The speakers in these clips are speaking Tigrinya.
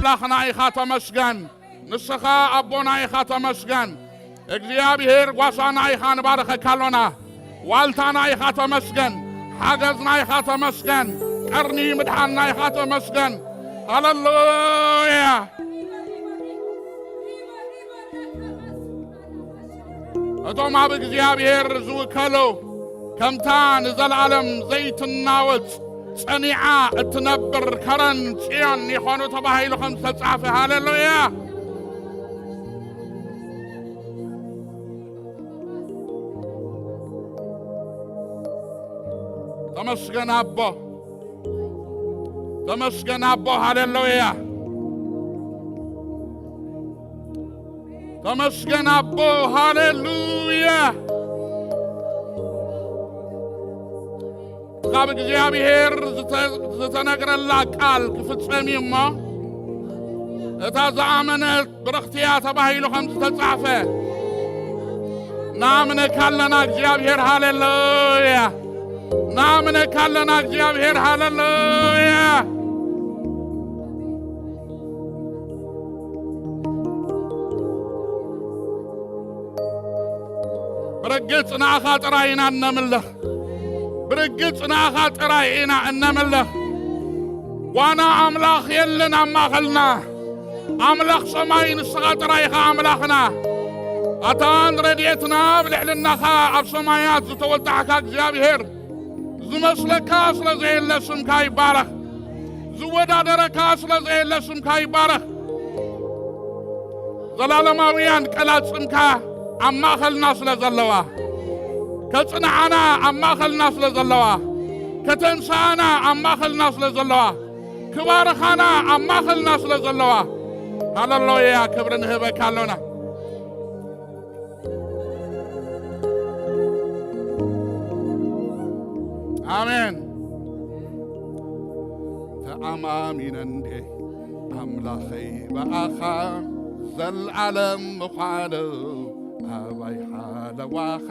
ኣምላኽና ኢኻ፣ ተመስገን። ንስኻ ኣቦና ኢኻ፣ ተመስገን። እግዚኣብሔር ጓሳና ኢኻ፣ ንባረኸካ ኣሎና። ዋልታና ኢኻ፣ ተመስገን። ሓገዝና ኢኻ፣ ተመስገን። ቀርኒ ምድሓንና ኢኻ፣ ተመስገን። ሃሌሉያ። እቶም ኣብ እግዚኣብሔር ዝውከሉ፣ ከምታ ንዘለኣለም ዘይትናወጽ ጸኒዓ እትነብር ከረን ጽዮን ይኾኑ ተባሂሉ ከም ዝተጻሕፈ። ሃሌሉያ። ተመስገን ኣቦ። ተመስገን ኣቦ። ሃሌሉያ። ተመስገን ኣቦ። ሃሌሉያ። ካብ እግዚኣብሔር ዝተ-፣ ዝተነግረላ ቃል ክፍጸም እዩ እሞ፣ እታ ዝኣመነት ብርኽቲ እያ ተባሂሉ ከም ዝተጻሕፈ፣ ንኣምነካ ኣለና እግዚኣብሔር። ሃሌሉያ። ንኣምነካ ኣለና እግዚኣብሔር። ሃሌሉያ። ብርግጽ ንኣኻ ጥራይ ኢና እነምልኽ። ብርግጽ ንኣኻ ጥራይ ኢና እነምልኽ። ዋና ኣምላኽ የለን ኣብ ማእኸልና። ኣምላኽ ሰማይ ንስኻ ጥራይ ኢኻ ኣምላኽና። ኣታን ረድኤትና ኣብ ልዕልናኻ ኣብ ሰማያት ዝተወጣሕካ እግዚኣብሔር፣ ዝመስለካ ስለ ዘየለ ስምካ ይባረኽ። ዝወዳደረካ ስለ ዘየለ ስምካ ይባረኽ። ዘላለማውያን ቀላጽምካ ኣብ ማእኸልና ስለ ዘለዋ፣ ከጽንዓና ኣብ ማእኸልና ስለ ዘለዋ፣ ከተንስኣና ኣብ ማእኸልና ስለ ዘለዋ፣ ክባርኻና ኣብ ማእኸልና ስለ ዘለዋ፣ ሃሌሉያ፣ ክብሪ ንህበካ ኣሎና። ኣሜን። ተኣማሚነ እንዴ ኣምላኸይ ብኣኻ፣ ዘልዓለም ምዃኑ ኣባይ ሓለዋኻ፣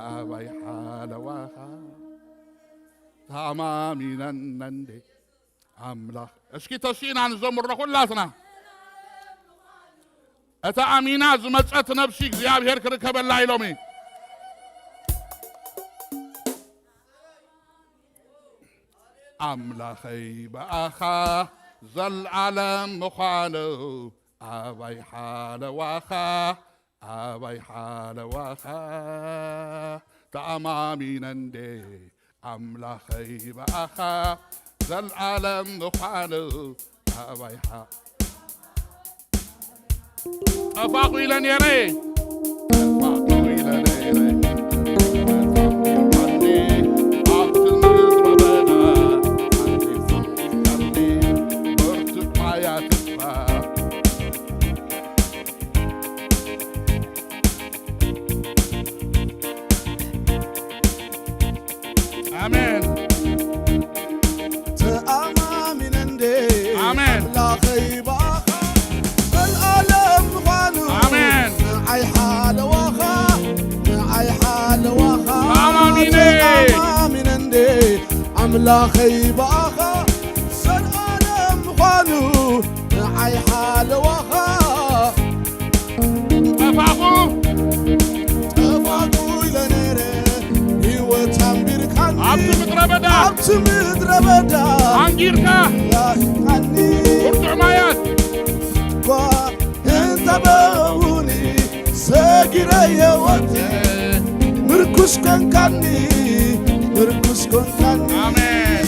ኣባይ ሓለዋኻ። ተኣማሚነ እንዴ ኣምላኽ። እስኪ ተሲእና ንዘምሮ ኩላትና። እታ ኣሚና ዝመጸት ነብሲ እግዚኣብሔር ክርከበላ ኢሎሚ። ኣምላኸይ ብኣኻ ዘልዓለም ምዃኑ ኣባይ ሓለዋኻ፣ ኣባይ ሓለዋኻ። ተኣማሚነ እንዴ ኣምላኸይ ብኣኻ ዘልዓለም ምዃኑ ኣባይ ሓ-፣ ጠፋኹ ኢለ ነይረ። ጠፋኹ ኢለ ነይረ። ኣብቲ ምድረ በዳ ብርቱዕ ማያት ኣሜን። ተኣማሚነ እንዴ ኣሜን። ኣምላኸይ ብኣኻ ዘልኣለም ምዃኑ ኣሜን። ንዓይ ሓለዋኻ፣ ንዓይ ሓለዋኻ ተኣማሚነ። ተኣማሚነ እንዴ ኣምላኸይ ብኣኻ ዘልኣለም ምዃኑ ንዓይ ሓለዋኻ። ጠፋኹ። ጠፋኹ ኢለ ነይረ፣ ህይወት ኣንቢርካኒ። ኣብቲ ምድረ በዳ። ኣብቲ ምድረ በዳ። ኣንጊርካ። ላሂካኒ። ብርቱዕ ማያት። እኳ እንተበውኒ ሰጊረ የወት ምርኩስ ኮንካኒ፣ ምርኩስ ኮንካኒ። ኣሜን።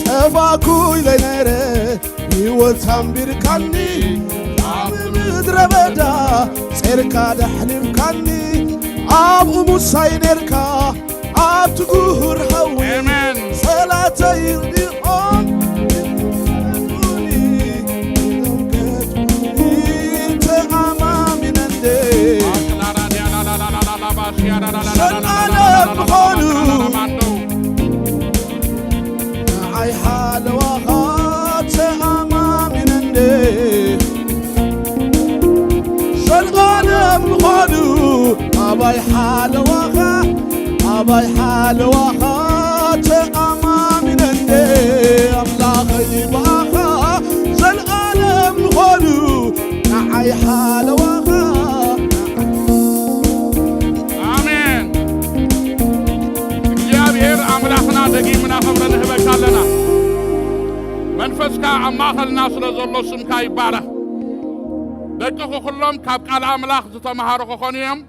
ጠፋኩ ኢለ ነይረ ህይወት ኣንቢርካኒ፣ ኣብ ምድረ በዳ ጼርካ ደሕሊፍካኒ፣ ኣብኡ ሙሳይ ኔርካ ኣብቲ ጉሁር ሓዊ ኣሜን። ሰላተይ ርዲኦም ተኣማሚነ እንዴ ዘልኣለም ምዃኑ ንዓይ ሓለዋኻ ተኣማሚነ እንዴ ዘልኣለም ምዃኑ ኣባይ ሓለዋኻ ኣባይ ሓለዋኻ ተኣማሚነ እንዴ ኣምላኸይ ብኣኻ ዘልኣለም እስካ ኣብ ማእኸልና ስለ ዘሎ ስምካ ይባረኽ። ደቅኺ ኩሎም ካብ ቃል ኣምላኽ ዝተምሃሩ ክኾኑ እዮም።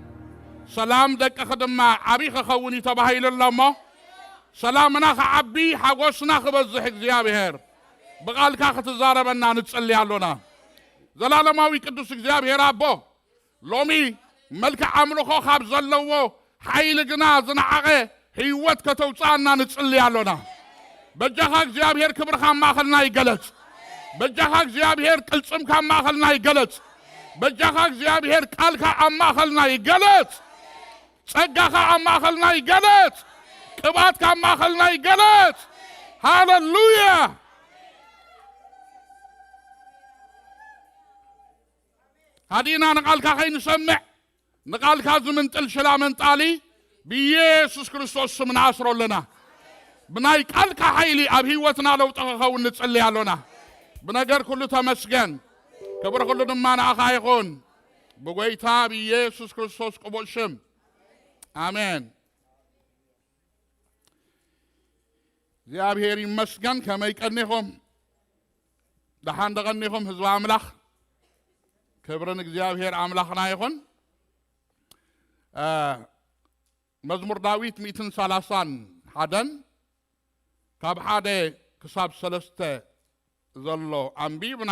ሰላም ደቅኺ ድማ ዓብዪ ክኸውን እዩ ተባሂሉ ኣሎ እሞ፣ ሰላምና ክዓቢ፣ ሓጎስና ክበዝሕ እግዚኣብሔር ብቓልካ ክትዛረበና ንጽሊ ኣሎና። ዘላለማዊ ቅዱስ እግዚኣብሔር ኣቦ፣ ሎሚ መልክዕ ኣምልኾ ካብ ዘለዎ ሓይሊ ግና ዝነዓቐ ህይወት ከተውፅኣና ንጽሊ ኣሎና። በጃኻ እግዚኣብሔር ክብርኻ ኣብ ማእኸልና ይገለጽ። በጃኻ እግዚኣብሔር ቅልጽምካ ኣብ ማእኸልና ይገለጽ። በጃኻ እግዚኣብሔር ቃልካ ኣብ ማእኸልና ይገለጽ። ጸጋኻ ኣብ ማእኸልና ይገለጽ። ቅብኣትካ ኣብ ማእኸልና ይገለጽ። ሃለሉያ። ሃዲና ንቓልካ ከይንሰምዕ፣ ንቓልካ ዝምንጥል ሽላ መንጣሊ ብኢየሱስ ክርስቶስ ስም ንኣስሮ ኣለና። ብናይ ቃልካ ሓይሊ ኣብ ህይወትና ለውጢ ክኸውን ንጽሊ ኣሎና። ብነገር ኩሉ ተመስገን። ክብሪ ኩሉ ድማ ንኣኻ ይኹን። ብጎይታ ብኢየሱስ ክርስቶስ ቅቡል ሽም። ኣሜን። እግዚኣብሔር ይመስገን። ከመይ ቀኒኹም? ደሓን ደቐኒኹም ህዝቢ ኣምላኽ? ክብሪ ንእግዚኣብሔር ኣምላኽና ይኹን። እ፣ መዝሙር ዳዊት ሚእትን ሰላሳን ሓደን ካብ ሓደ ክሳብ ሰለስተ ዘሎ ኣንቢብና፣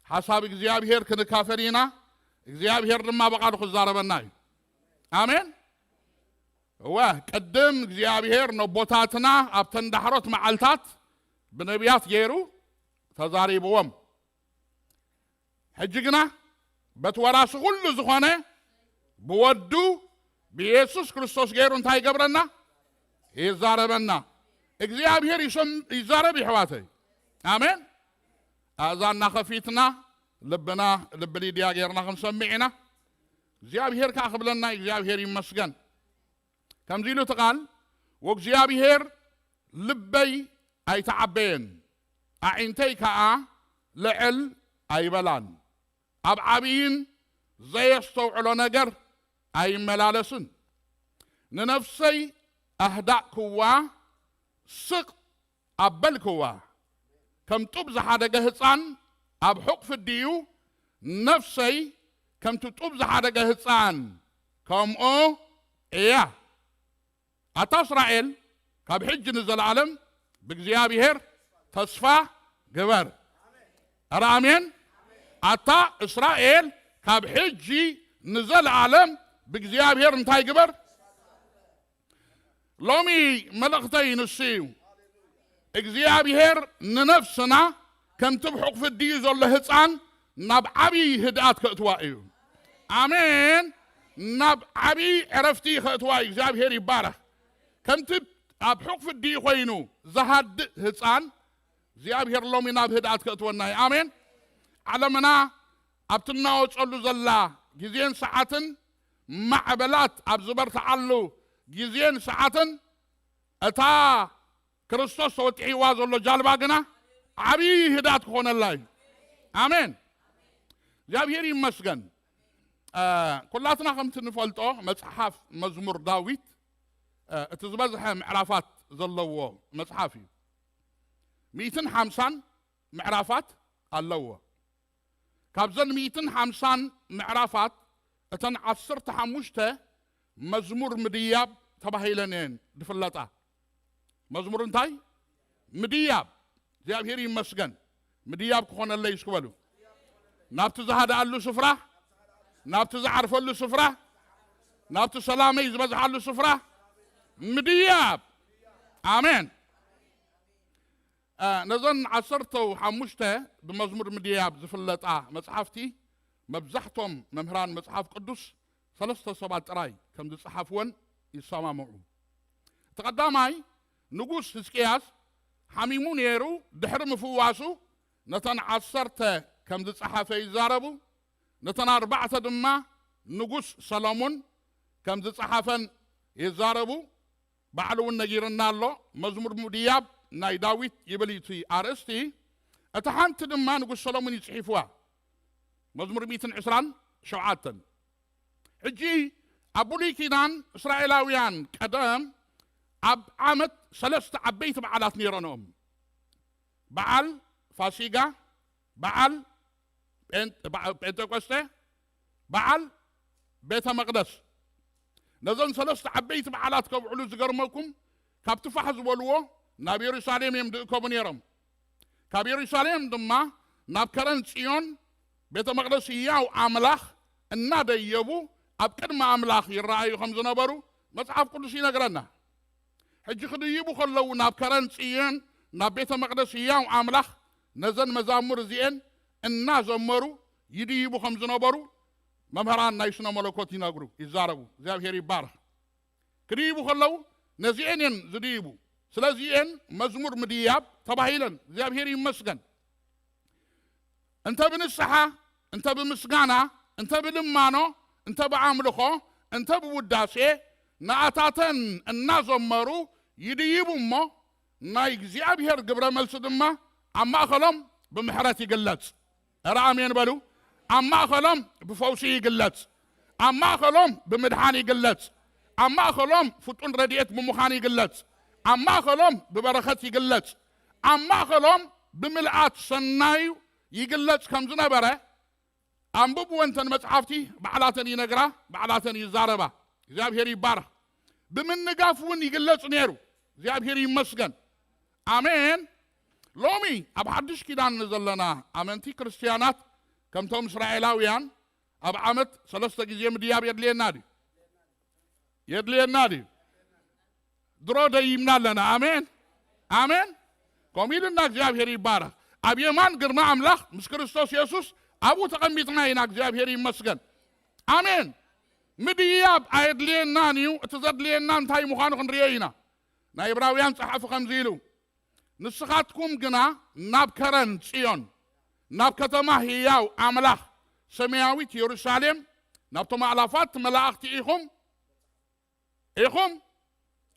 ሓሳብ እግዚኣብሔር ክንካፈል ኢና። እግዚኣብሔር ድማ ብቓሉ ክዛረበና እዩ። ኣሜን። እወ፣ ቅድም እግዚኣብሔር ነቦታትና ኣብተን ዳሕሮት መዓልታት ብነቢያት ገይሩ ተዛሪብዎም። ሕጂ ግና በቲ ወራሲ ኩሉ ዝኾነ ብወዱ ብኢየሱስ ክርስቶስ ገይሩ እንታይ ይገብረና? ይዛረበና። እግዚኣብሔር ይሰም-፣ ይዛረብ ይሕዋተይ። ኣሜን። ኣእዛንና ከፊትና ልብና ልቢ ሊድያ ገይርና ክንሰምዕ ኢና። እግዚኣብሔር ከዓ ክብለና እዩ። እግዚኣብሔር ይመስገን። ከምዚ ኢሉ እቲ ቃል፣ "ወእግዚኣብሔር ልበይ ኣይተዓበየን፣ ኣዒንተይ ከኣ ልዕል ኣይበላን፣ ኣብ ዓብይን ዘየስተውዕሎ ነገር ኣይመላለስን። ንነፍሰይ ኣህዳእክዋ፣ ስቕ ኣበልክዋ፣ ከም ጡብ ዝሓደገ ህፃን ኣብ ሕቑፊ ኣዲኡ፣ ነፍሰይ ከምቲ ጡብ ዝሓደገ ህፃን ከምኡ እያ። ኣታ እስራኤል፣ ካብ ሕጂ ንዘለኣለም ብእግዚኣብሔር ተስፋ ግበር።" ኧረ ኣሜን። ኣታ እስራኤል፣ ካብ ሕጂ ንዘለኣለም ብእግዚኣብሔር እንታይ ግበር? ሎሚ መልእኽተይ ንሱ እዩ። እግዚኣብሔር ንነፍስና ከምቲ ብሕቑፊ ኣዲኡ ዘሎ ህፃን ናብ ዓብዪ ህድኣት ከእትዋ እዩ። ኣሜን። ናብ ዓብዪ ዕረፍቲ ከእትዋ እዩ። እግዚኣብሔር ይባረኽ። ከምቲ ኣብ ሕቑፊ ኣዲኡ ኮይኑ ዝሃድእ ህፃን እግዚኣብሔር ሎሚ ናብ ህድኣት ከእትወና እዩ። ኣሜን። ዓለምና ኣብ ትናወጸሉ ዘላ ግዜን ሰዓትን፣ ማዕበላት ኣብ ዝበርትዓሉ ግዜን ሰዓትን፣ እታ ክርስቶስ ተወጢሕዋ ዘሎ ጃልባ ግና ዓብዪ ህድኣት ክኾነላ እዩ። ኣሜን። እግዚኣብሔር ይመስገን። እ፣ ኩላትና ከምቲ ንፈልጦ መጽሓፍ መዝሙር ዳዊት፣ እ፣ እቲ ዝበዝሐ ምዕራፋት ዘለዎ መጽሓፍ እዩ። ሚእትን ሓምሳን ምዕራፋት ኣለዎ። ካብዘን ሚእትን ሓምሳን ምዕራፋት እተን ዓሰርተ ሓሙሽተ መዝሙር ምድያብ ተባሂለን እየን ዝፍለጣ። መዝሙር እንታይ? ምድያብ። እግዚኣብሔር ይመስገን። ምድያብ ክኾነለይ እስኪ በሉ። ናብቲ ዝሃድኣሉ ስፍራ፣ ናብቲ ዝዓርፈሉ ስፍራ፣ ናብቲ ሰላመይ ዝበዝሓሉ ስፍራ ምድያብ። ኣሜን። እ፣ ነዘን ዓሰርተ ሓሙሽተ ብመዝሙር ምድያብ ዝፍለጣ መጽሓፍቲ መብዛሕቶም መምህራን መጽሓፍ ቅዱስ ሰለስተ ሰባት ጥራይ ከም ዝጸሓፍወን ይሰማምዑ። እቲ ቀዳማይ፣ ንጉስ ህዝቅያስ ሓሚሙ ነይሩ፣ ድሕሪ ምፍዋሱ ነተን ዓሰርተ ከም ዝጸሓፈ ይዛረቡ። ነተን ኣርባዕተ ድማ ንጉስ ሰሎሞን ከም ዝጸሓፈን ይዛረቡ። ባዕሉ እውን ነጊርና ኣሎ። መዝሙር ምድያብ ናይ ዳዊት ይብል እዩ እቲ ኣርእስቲ። እታ ሓንቲ ድማ ንጉስ ሰሎሞን እዩ ጽሒፍዋ። መዝሙር ሚእትን ዕስራን ሸውዓተን። ሕጂ ኣብ ብሉይ ኪዳን እስራኤላውያን ቀደም ኣብ ዓመት ሰለስተ ዓበይቲ በዓላት ነይሮኖም። በዓል ፋሲጋ፣ በዓል ጴንጠ- በዓ- ጴንጠቆስጤ፣ በዓል ቤተ መቕደስ። ነዘን ሰለስተ ዓበይቲ በዓላት ከብዕሉ ዝገርመኩም፣ ካብቲ ፋሕ ዝበልዎ ናብ የሩሳሌም እዮም ዝእከቡ ነይሮም። ካብ የሩሳሌም ድማ ናብ ከረን ጽዮን፣ ቤተ መቕደስ ህያው ኣምላኽ እናደየቡ ኣብ ቅድሚ ኣምላኽ ይረኣዩ ከም ዝነበሩ መጽሓፍ ቅዱስ ይነግረና። ሕጂ ክድይቡ ከለዉ ናብ ከረን ጽዮን፣ ናብ ቤተ መቕደስ ህያው ኣምላኽ፣ ነዘን መዛሙር እዚኤን እናዘመሩ ይድይቡ ከም ዝነበሩ መምህራን ናይ ስነ መለኮት ይነግሩ፣ ይዛረቡ። እግዚኣብሔር ይባረኽ። ክድይቡ ከለዉ ነዚኤን እየን ዝድይቡ። ስለዚኤን መዝሙር ምድያብ ተባሂለን። እግዚኣብሔር ይመስገን። እንተ ብንስሓ፣ እንተ ብምስጋና፣ እንተ ብልማኖ፣ እንተ ብኣምልኾ፣ እንተ ብውዳሴ፣ ንኣታተን እናዘመሩ ይድይቡ እሞ፣ ናይ እግዚኣብሔር ግብረ መልሲ ድማ ኣብ ማእኸሎም ብምሕረት ይግለጽ። እረ ኣሜን በሉ። ኣብ ማእኸሎም ብፈውሲ ይግለጽ። ኣብ ማእኸሎም ብምድሓን ይግለጽ። ኣብ ማእኸሎም ፍጡን ረድኤት ብምዃን ይግለጽ። ኣብ ማእኸሎም ብበረኸት ይግለጽ። ኣብ ማእኸሎም ብምልኣት ሰናዩ ይግለጽ ከም ዝነበረ ኣንብብወን እተን መጽሓፍቲ። ባዕላተን ይነግራ፣ ባዕላተን ይዛረባ። እግዚኣብሔር ይባረኽ። ብምንጋፍ እውን ይግለጽ ነይሩ። እግዚኣብሔር ይመስገን። ኣሜን። ሎሚ ኣብ ሓድሽ ኪዳን ንዘለና ኣመንቲ ክርስትያናት፣ ከምቶም እስራኤላውያን ኣብ ዓመት ሰለስተ ግዜ ምድያብ የድልየና ድዩ? የድልየና ድዩ? ድሮ ደይምና ኣለና። ኣሜን፣ ኣሜን። ከምኡ ኢልና እግዚኣብሔር ይባረኽ። ኣብ የማን ግርማ ኣምላኽ ምስ ክርስቶስ የሱስ ኣብኡ ተቐሚጥና ኢና። እግዚኣብሔር ይመስገን። ኣሜን። ምድያብ ኣየድልየናን እዩ። እቲ ዘድልየና እንታይ ምዃኑ ክንርእዮ ኢና። ናይ ዕብራውያን ጸሓፊ ከምዚ ኢሉ፣ ንስኻትኩም ግና ናብ ከረን ጽዮን፣ ናብ ከተማ ህያው ኣምላኽ፣ ሰማያዊት የሩሳሌም፣ ናብቶም ኣእላፋት መላእኽቲ ኢኹም ኢኹም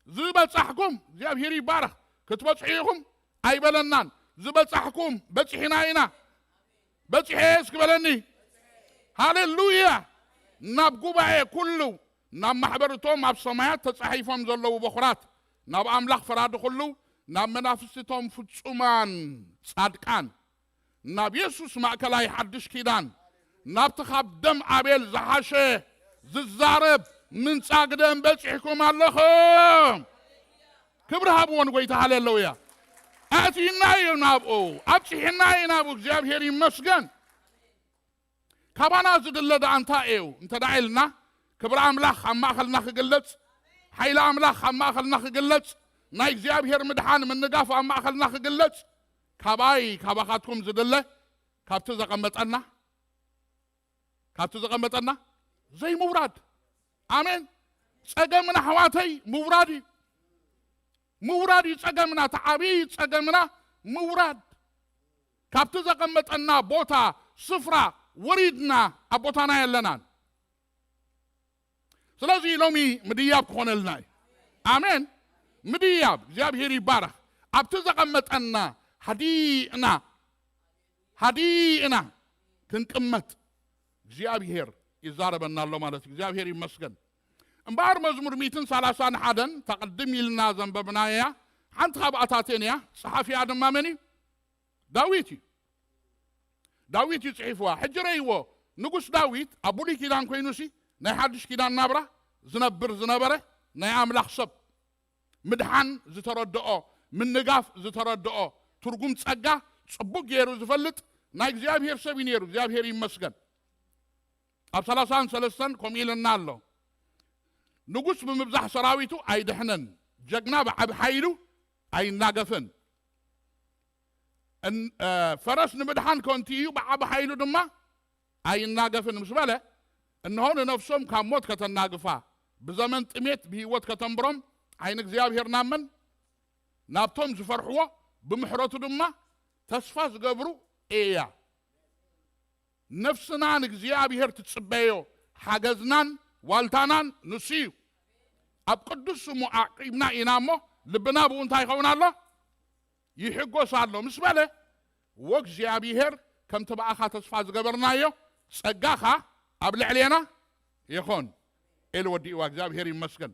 ዝበጻሕኩም። እግዚኣብሔር ይባረኽ። ክትበጽሑ ኢኹም ኣይበለናን። ዝበጻሕኩም፣ በጺሕና ኢና። በጺሐ እስኪ በለኒ። ሃሌሉያ። ናብ ጉባኤ ኩሉ፣ ናብ ማሕበርቶም ኣብ ሰማያት ተጻሒፎም ዘለዉ በኹራት፣ ናብ ኣምላኽ ፈራዲ ኩሉ፣ ናብ መናፍስቲቶም ፍጹማን ጻድቃን፣ ናብ የሱስ ማእከላይ ሓድሽ ኪዳን፣ ናብቲ ካብ ደም ኣቤል ዝሓሸ ዝዛረብ ምንጻግ ደም በጺሕኩም ኣለኹም። ክብሪ ሃብዎ ንጎይታ። ሃሌሉያ። ኣእቲና እዩ ናብኡ፣ ኣብጺሕና እዩ ናብኡ። እግዚኣብሔር ይመስገን። ካባና ዝድለ ደኣ እንታይ እዩ እንተ ደኣ ኢልና፣ ክብሪ ኣምላኽ ኣብ ማእኸልና ክግለጽ፣ ሓይሊ ኣምላኽ ኣብ ማእኸልና ክግለጽ፣ ናይ እግዚኣብሔር ምድሓን ምንጋፍ ኣብ ማእኸልና ክግለጽ፣ ካባይ ካባኻትኩም ዝድለ፣ ካብቲ ዘቐመጠና፣ ካብቲ ዘቐመጠና ዘይምውራድ። ኣሜን። ጸገምና ኣሕዋተይ ምውራድ እዩ። ምውራድ እዩ ጸገምና። እቲ ዓብዪ ጸገምና ምውራድ። ካብቲ ዘቐመጠና ቦታ፣ ስፍራ፣ ወሪድና ኣብ ቦታና የለናን። ስለዚ ሎሚ ምድያብ ክኾነልና እዩ። ኣሜን። ምድያብ፣ እግዚኣብሔር ይባረኽ። ኣብቲ ዘቐመጠና ሃዲእና፣ ሃዲእና ክንቅመጥ እግዚኣብሔር ይዛረበና ኣሎ ማለት እዩ። እግዚኣብሔር ይመስገን። እምበኣር መዝሙር ሚእትን ሰላሳን ሓደን፣ ተቐድም ኢልና ዘንበብናያ፣ ሓንቲ ካብኣታተን እያ። ጸሓፊያ ድማ መን እዩ? ዳዊት እዩ። ዳዊት እዩ ጽሒፍዋ። ሕጂ ረእይዎ፣ ንጉስ ዳዊት ኣብ ብሉይ ኪዳን ኮይኑሲ፣ ናይ ሓድሽ ኪዳን ናብራ ዝነብር ዝነበረ ናይ ኣምላኽ ሰብ፣ ምድሓን ዝተረድኦ፣ ምንጋፍ ዝተረድኦ፣ ትርጉም ጸጋ ጽቡቕ ገይሩ ዝፈልጥ ናይ እግዚኣብሔር ሰብ እዩ ነይሩ። እግዚኣብሔር ይመስገን። ኣብ ሰላሳን ሰለስተን ከምኡ ኢለና ኣሎ። ንጉስ ብምብዛሕ ሰራዊቱ ኣይድሕንን፣ ጀግና ብዓቢ ሓይሉ ኣይናገፍን። እን-፣ እ፣ ፈረስ ንምድሓን ከንቱ እዩ፣ ብዓቢ ሓይሉ ድማ ኣይናገፍን ምስ በለ፣ እንሆ ንነፍሶም ካብ ሞት ከተናግፋ፣ ብዘመን ጥሜት ብህይወት ከተንብሮም፣ ዓይኒ እግዚኣብሔር ናብ መን? ናብቶም ዝፈርሕዎ፣ ብምሕረቱ ድማ ተስፋ ዝገብሩ እያ። ነፍስና ንእግዚኣብሔር ትጽበዮ፣ ሓገዝናን ዋልታናን ንሱ እዩ። ኣብ ቅዱስ ስሙ ኣዕቂብና ኢና እሞ፣ ልብና ብኡ እንታይ ይኸውን ኣሎ? ይሕጎስ ኣሎ ምስ በለ፣ ወእግዚኣብሔር ከምቲ ብኣኻ ተስፋ ዝገበርናዮ ጸጋኻ ኣብ ልዕሌና ይኹን ኢሉ ወዲእዋ። እግዚኣብሔር ይመስገን።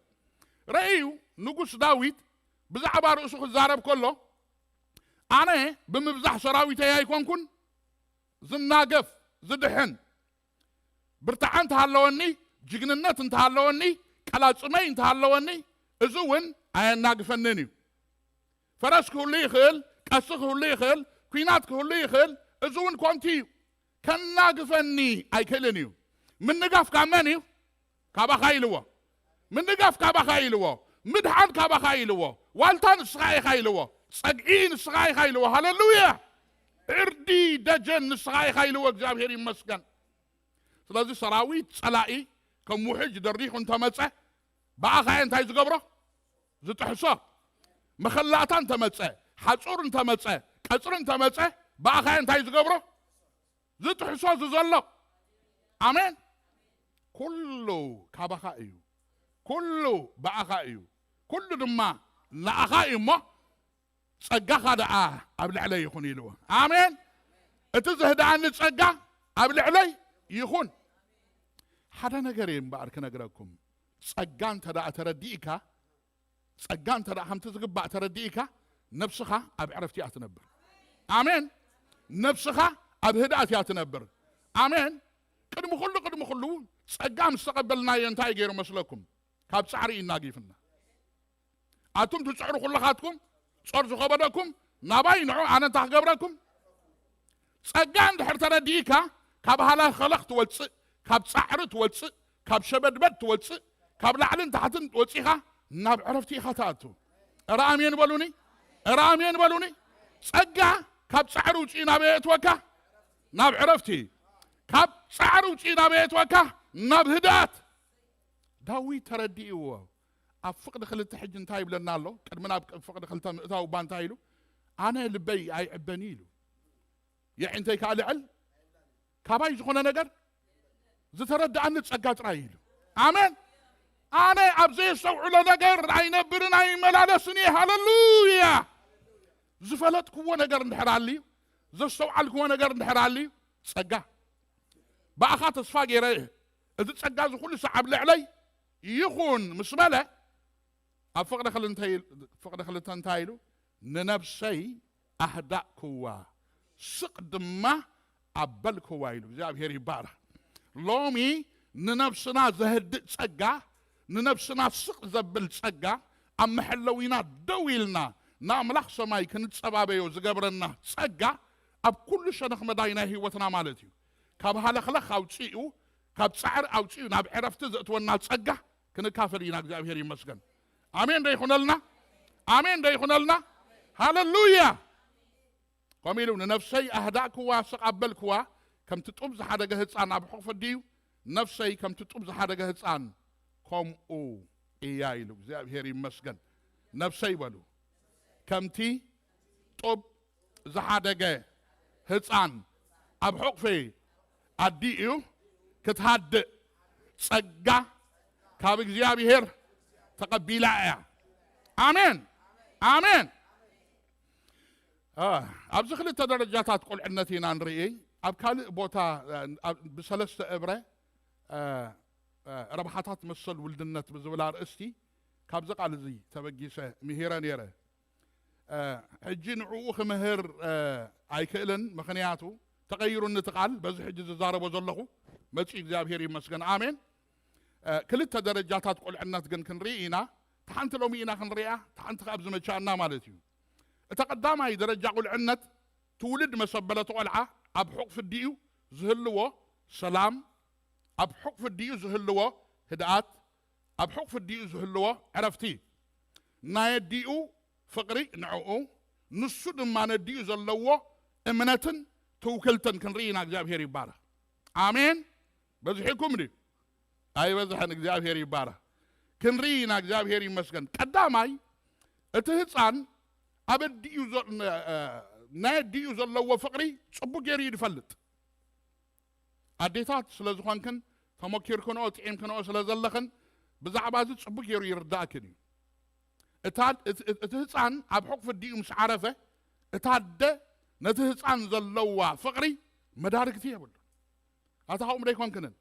ረእዩ ንጉስ ዳዊት ብዛዕባ ርእሱ ክዛረብ ከሎ፣ ኣነ ብምብዛሕ ሰራዊተይ ኣይኮንኩን ዝናገፍ፣ ዝድሕን። ብርታዐ እንተሃለወኒ፣ ጅግንነት እንተሃለወኒ፣ ቀላጽመይ እንተሃለወኒ፣ እዚ እውን ኣየናግፈንን እዩ። ፈረስ ክህሉ ይኽእል፣ ቀሲ ክህሉ ይኽእል፣ ኲናት ክህሉ ይኽእል፣ እዚ እውን ኮንቲ እዩ። ከናግፈኒ ኣይክእልን እዩ። ምንጋፍ ካብ መን እዩ? ካባኻ ኢልዎ። ምንጋፍ ካባኻ ኢልዎ። ምድሓን ካባኻ ኢልዎ። ዋልታ ንስኻ ኢኻ ኢልዎ። ጸግዒ ንስኻ ኢኻ ኢልዎ። ሃለሉያ! ዕርዲ ደጀን ንስኻ ኢኻ ኢልዎ። እግዚኣብሔር ይመስገን። ስለዚ ሰራዊት ጸላኢ ከም ውሕጅ ደሪኹ እንተመጸ፣ ብኣኻ እንታይ ዝገብሮ? ዝጥሕሶ። መኸላእታ እንተመጸ፣ ሓጹር እንተመጸ፣ ቀጽሪ እንተመጸ፣ ብኣኻ እንታይ ዝገብሮ? ዝጥሕሶ ዝዘሎ። ኣሜን። ኩሉ ካባኻ እዩ። ኩሉ ብኣኻ እዩ። ኩሉ ድማ ንኣኻ እዩ እሞ፣ ጸጋኻ ደኣ ኣብ ልዕለይ ይኹን ኢልዎ። ኣሜን። እቲ ዘህድኣኒ ጸጋ ኣብ ልዕለይ ይኹን። ሓደ ነገር እየ እምበኣር ክነግረኩም። ጸጋ እንተ ደኣ ተረዲእካ፣ ጸጋ እንተ ደኣ ከምቲ ዝግባእ ተረዲእካ፣ ነብስኻ ኣብ ዕረፍቲ እያ ትነብር። ኣሜን። ነብስኻ ኣብ ህድኣት እያ ትነብር። ኣሜን። ቅድሚ ኩሉ፣ ቅድሚ ኩሉ ጸጋ ምስ ተቐበልናዮ እንታይ ገይሩ መስለኩም? ካብ ጻዕሪ እዩ እናጊፍና። ኣቱም ትጽዕሩ ኩልኻትኩም፣ ጾር ዝኸበደኩም፣ ናባይ ንዑ፣ ኣነ እንታይ ክገብረኩም? ጸጋ እንድሕር ተረዲእካ፣ ካብ ሃላኸለኽ ትወጽእ፣ ካብ ጻዕሪ ትወጽእ፣ ካብ ሸበድበድ ትወጽእ፣ ካብ ላዕልን ታሕትን ወጺኻ ናብ ዕረፍቲ ኢኻ ትኣቱ። እረ ኣሜን በሉኒ፣ እረ ኣሜን በሉኒ። ጸጋ ካብ ጻዕሪ ውጽኡ ናበይ የእትወካ? ናብ ዕረፍቲ። ካብ ጻዕሪ ውጽኡ ናበይ የእትወካ? ናብ ህድኣት። ዳዊት ተረዲእዎ። ኣብ ፍቕዲ ክልተ ሕጂ እንታይ ይብለና ኣሎ? ቅድሚ ናብ ፍቕዲ ክልተ ምእታው እባ እንታይ ኢሉ? ኣነ ልበይ ኣይዕበኒ ኢሉ። የዒንተይ ከኣ ልዕል ካባይ ዝኾነ ነገር ዝተረድኣኒ ጸጋ ጥራይ ኢሉ። ኣሜን። ኣነ ኣብ ዘየስተውዕሎ ነገር ኣይነብርን ኣይመላለስን እየ። ሃለሉያ። ዝፈለጥክዎ ነገር እንድሕር ኣልዩ፣ ዘስተውዓልክዎ ነገር እንድሕር ኣልዩ፣ ጸጋ። ብኣኻ ተስፋ ገይረ እየ። እዚ ጸጋ እዚ ኩሉ ሳዕ ኣብ ልዕለይ ይኹን ምስ በለ፣ ኣብ ፍቕዲ ክልተ እንታይ ኢሉ? ንነብሰይ ኣህዳእክዋ፣ ስቕ ድማ ኣበልክዋ ኢሉ። እግዚኣብሔር ይባረኽ። ሎሚ ንነብስና ዘህድእ ጸጋ፣ ንነብስና ስቕ ዘብል ጸጋ፣ ኣብ መሐለዊና ደው ኢልና ንኣምላኽ ሰማይ ክንጸባበዮ ዝገብረና ጸጋ፣ ኣብ ኩሉ ሸነኽ መዳይ ናይ ህይወትና ማለት እዩ። ካብ ሃለኽለኽ ኣውጺኡ፣ ካብ ጻዕሪ ኣውጺኡ ናብ ዕረፍቲ ዘእትወና ጸጋ ክንካፈል ኢና። እግዚኣብሔር ይመስገን። ኣሜን ዶ ይኹነልና? ኣሜን ዶ ይኹነልና? ሃለሉያ። ከምኡ ኢሉ፣ ንነፍሰይ ኣህዳእክዋ፣ ስቕ ኣበልክዋ፣ ከምቲ ጡብ ዝሓደገ ህፃን ኣብ ሕቑፊ ኣዲኡ፣ ነፍሰይ ከምቲ ጡብ ዝሓደገ ህፃን ከምኡ እያ ኢሉ። እግዚኣብሔር ይመስገን። ነፍሰይ በሉ፣ ከምቲ ጡብ ዝሓደገ ህፃን ኣብ ሕቑፊ ኣዲኡ ክትሃድእ ጸጋ ካብ እግዚኣብሔር ተቐቢላ እያ። ኣሜን፣ ኣሜን። አ፣ ኣብዚ ክልተ ደረጃታት ቁልዕነት ኢና ንርኢ። ኣብ ካልእ ቦታ፣ አ፣ ኣብ፣ ብሰለስተ እብረ፣ አ፣ አ፣ ረብሓታት መሰል ውልድነት ብዝብል ኣርእስቲ ካብዚ ቃል እዚ ተበጊሰ ምሂረ ነይረ። አ፣ ሕጂ ንዕኡ ክምህር፣ አ፣ ኣይክእልን፣ ምኽንያቱ ተቐይሩኒ እቲ ቃል፣ በዚ ሕጂ ዝዛረቦ ዘለኹ መጺኡ፣ እግዚኣብሔር ይመስገን፣ ኣሜን። አ፣ ክልተ ደረጃታት ቁልዕነት ግን ክንርኢ ኢና። እቲ ሓንቲ ሎሚ ኢና ክንሪኣ፣ እቲ ሓንቲ ከኣ ኣብዚ መቻና ማለት እዩ። እታ ቀዳማይ ደረጃ ቁልዕነት፣ ትውልድ መሰበለቲ ቆልዓ ኣብ ሕቑፊ ኣዲኡ ዝህልዎ ሰላም፣ ኣብ ሕቑፊ ኣዲኡ ዝህልዎ ህድኣት፣ ኣብ ሕቑፊ ኣዲኡ ዝህልዎ ዕረፍቲ፣ ናይ ኣዲኡ ፍቕሪ ንዕኡ፣ ንሱ ድማ ነዲኡ ዘለዎ እምነትን ትውክልትን ክንርኢ ኢና። እግዚኣብሔር ይባረኽ። ኣሜን። በዚሕኩም ድዩ? ኣይበዝሐን። እግዚኣብሔር ይባረኽ። ክንርኢ ኢና። እግዚኣብሔር ይመስገን። ቀዳማይ፣ እቲ ህፃን ኣብ ኣዲኡ ዘ-፣ ነ-፣ እ፣ ናይ ኣዲኡ ዘለዎ ፍቕሪ ጽቡቅ ገይሩ እዩ ዝፈልጥ። ኣዴታት ስለ ዝኾንክን ተመኪርክንኦ ጥዒምክንኦ ስለ ዘለኽን ብዛዕባ እዚ ጽቡቅ ገይሩ ይርዳእክን እዩ። እታ፣ እቲ፣ እቲ፣ እቲ ህፃን ኣብ ሕቑፊ ኣዲኡ ምስ ዓረፈ፣ እታ ኣደ ነቲ ህፃን ዘለዋ ፍቕሪ መዳርግቲ የብሉን። ኣታ ከምኡ ዶ ኣይኮንክንን?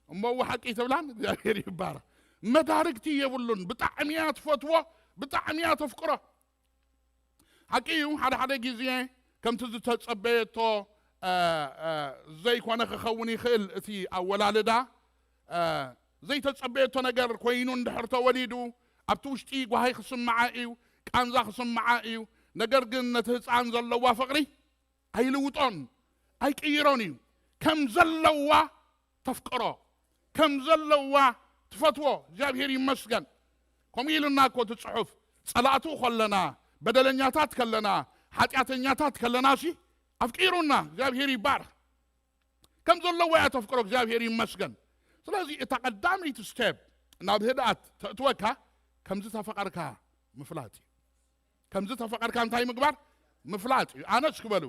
እሞ እወ ሓቂ ትብላን፣ እግዚኣብሔር ይባረኽ። መዳርግቲ የብሉን። ብጣዕሚ እያ ትፈትዎ፣ ብጣዕሚ እያ ተፍቅሮ። ሓቂ እዩ፣ ሓደ ሓደ ግዜ ከምቲ ዝተጸበየቶ፣ እ፣ እ፣ ዘይኮነ ክኸውን ይኽእል። እቲ ኣወላልዳ፣ እ፣ ዘይተጸበየቶ ነገር ኮይኑ እንድሕር ተወሊዱ፣ ኣብቲ ውሽጢ ጓሂ ክስምዓ እዩ፣ ቃንዛ ክስምዓ እዩ። ነገር ግን ነቲ ህጻን ዘለዋ ፍቕሪ ኣይልውጦን፣ ኣይቅይሮን እዩ። ከም ዘለዋ ተፍቅሮ፣ ከም ዘለዋ ትፈትዎ። እግዚኣብሔር ይመስገን። ከምኡ ኢሉና እኮ እቲ ጽሑፍ፣ ጸላእቱ ከለና፣ በደለኛታት ከለና፣ ሓጢኣተኛታት ከለና ሲ ኣፍቂሩና። እግዚኣብሔር ይባረኽ። ከም ዘለዋ እያ ተፍቅሮ። እግዚኣብሔር ይመስገን። ስለዚ እታ ቀዳመይቲ ስቴፕ ናብ ህድኣት ተእትወካ ከምዚ ተፈቐርካ ምፍላጥ እዩ። ከምዚ ተፈቐርካ እንታይ ምግባር? ምፍላጥ እዩ። ኣነስ ክበሉ፣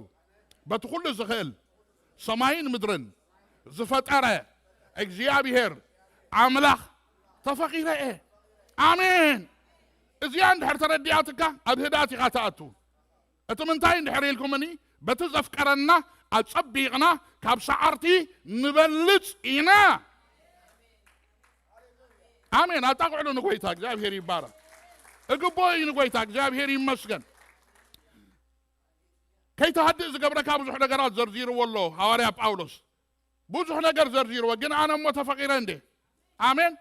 በቲ ኩሉ ዝኽእል ሰማይን ምድርን ዝፈጠረ እግዚኣብሔር ኣምላኽ ተፈቒረ እየ። ኣሜን። እዚኣ እንድሕር ተረዲኣትካ ኣብ ህድኣት ኢኻ ትኣቱ። እቲ ምንታይ እንድሕር ኢልኩምኒ፣ በቲ ዘፍቀረና ኣጸቢቕና ካብ ሰዓርቲ ንበልጽ ኢና። ኣሜን። ኣጣቕዕሉ ንጎይታ፣ እግዚኣብሔር ይባረክ። እግቦ እዩ ንጎይታ፣ እግዚኣብሔር ይመስገን። ከይትሃድእ ዝገብረካ ብዙሕ ነገራት ዘርዚርዎ ኣሎ ሃዋርያ ጳውሎስ። ብዙሕ ነገር ዘርዚርዎ፣ ግን ኣነ እሞ ተፈቒረ እንዴ? ኣሜን።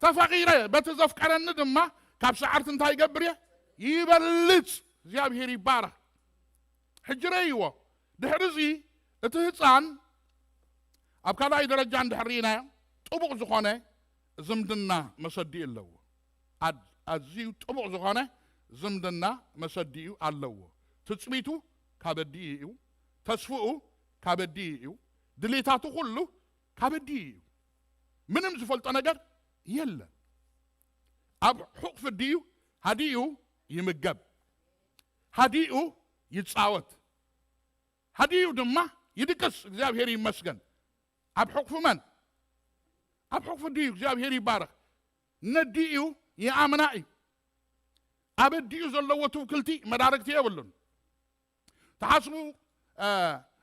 ተፈቒረ፣ በቲ ዘፍቀረኒ ድማ ካብ ሰዓርቲ እንታይ ይገብር እየ? ይበልጽ። እግዚኣብሔር ይባረክ። ሕጂ ረእይዎ። ድሕሪ እዚ እቲ ህፃን ኣብ ካልኣይ ደረጃ እንድሕር ርኢናዮ፣ ጥቡቕ ዝኾነ ዝምድና መሰዲኡ ኣለዎ። ኣድ-፣ ኣዝዩ ጥቡቕ ዝኾነ ዝምድና መሰዲኡ ኣለዎ። ትጽቢቱ ካብ ኣዲኡ እዩ። ተስፍኡ ካብ ኣዲኡ እዩ። ድሌታቱ ኩሉ ካብ ኣዲኡ እዩ። ምንም ዝፈልጦ ነገር የለን። ኣብ ሑቕፊ ኣዲኡ ሃዲኡ ይምገብ፣ ሃዲኡ ይጻወት፣ ሃዲኡ ድማ ይድቅስ። እግዚኣብሔር ይመስገን። ኣብ ሕቑፊ መን? ኣብ ሕቑፊ ኣዲኡ። እግዚኣብሔር ይባረኽ። ነዲኡ ይኣምና እዩ። ኣብ ኣዲኡ ዘለዎ ትውክልቲ መዳርግቲ የብሉን። ተሓስቡ፣ እ፣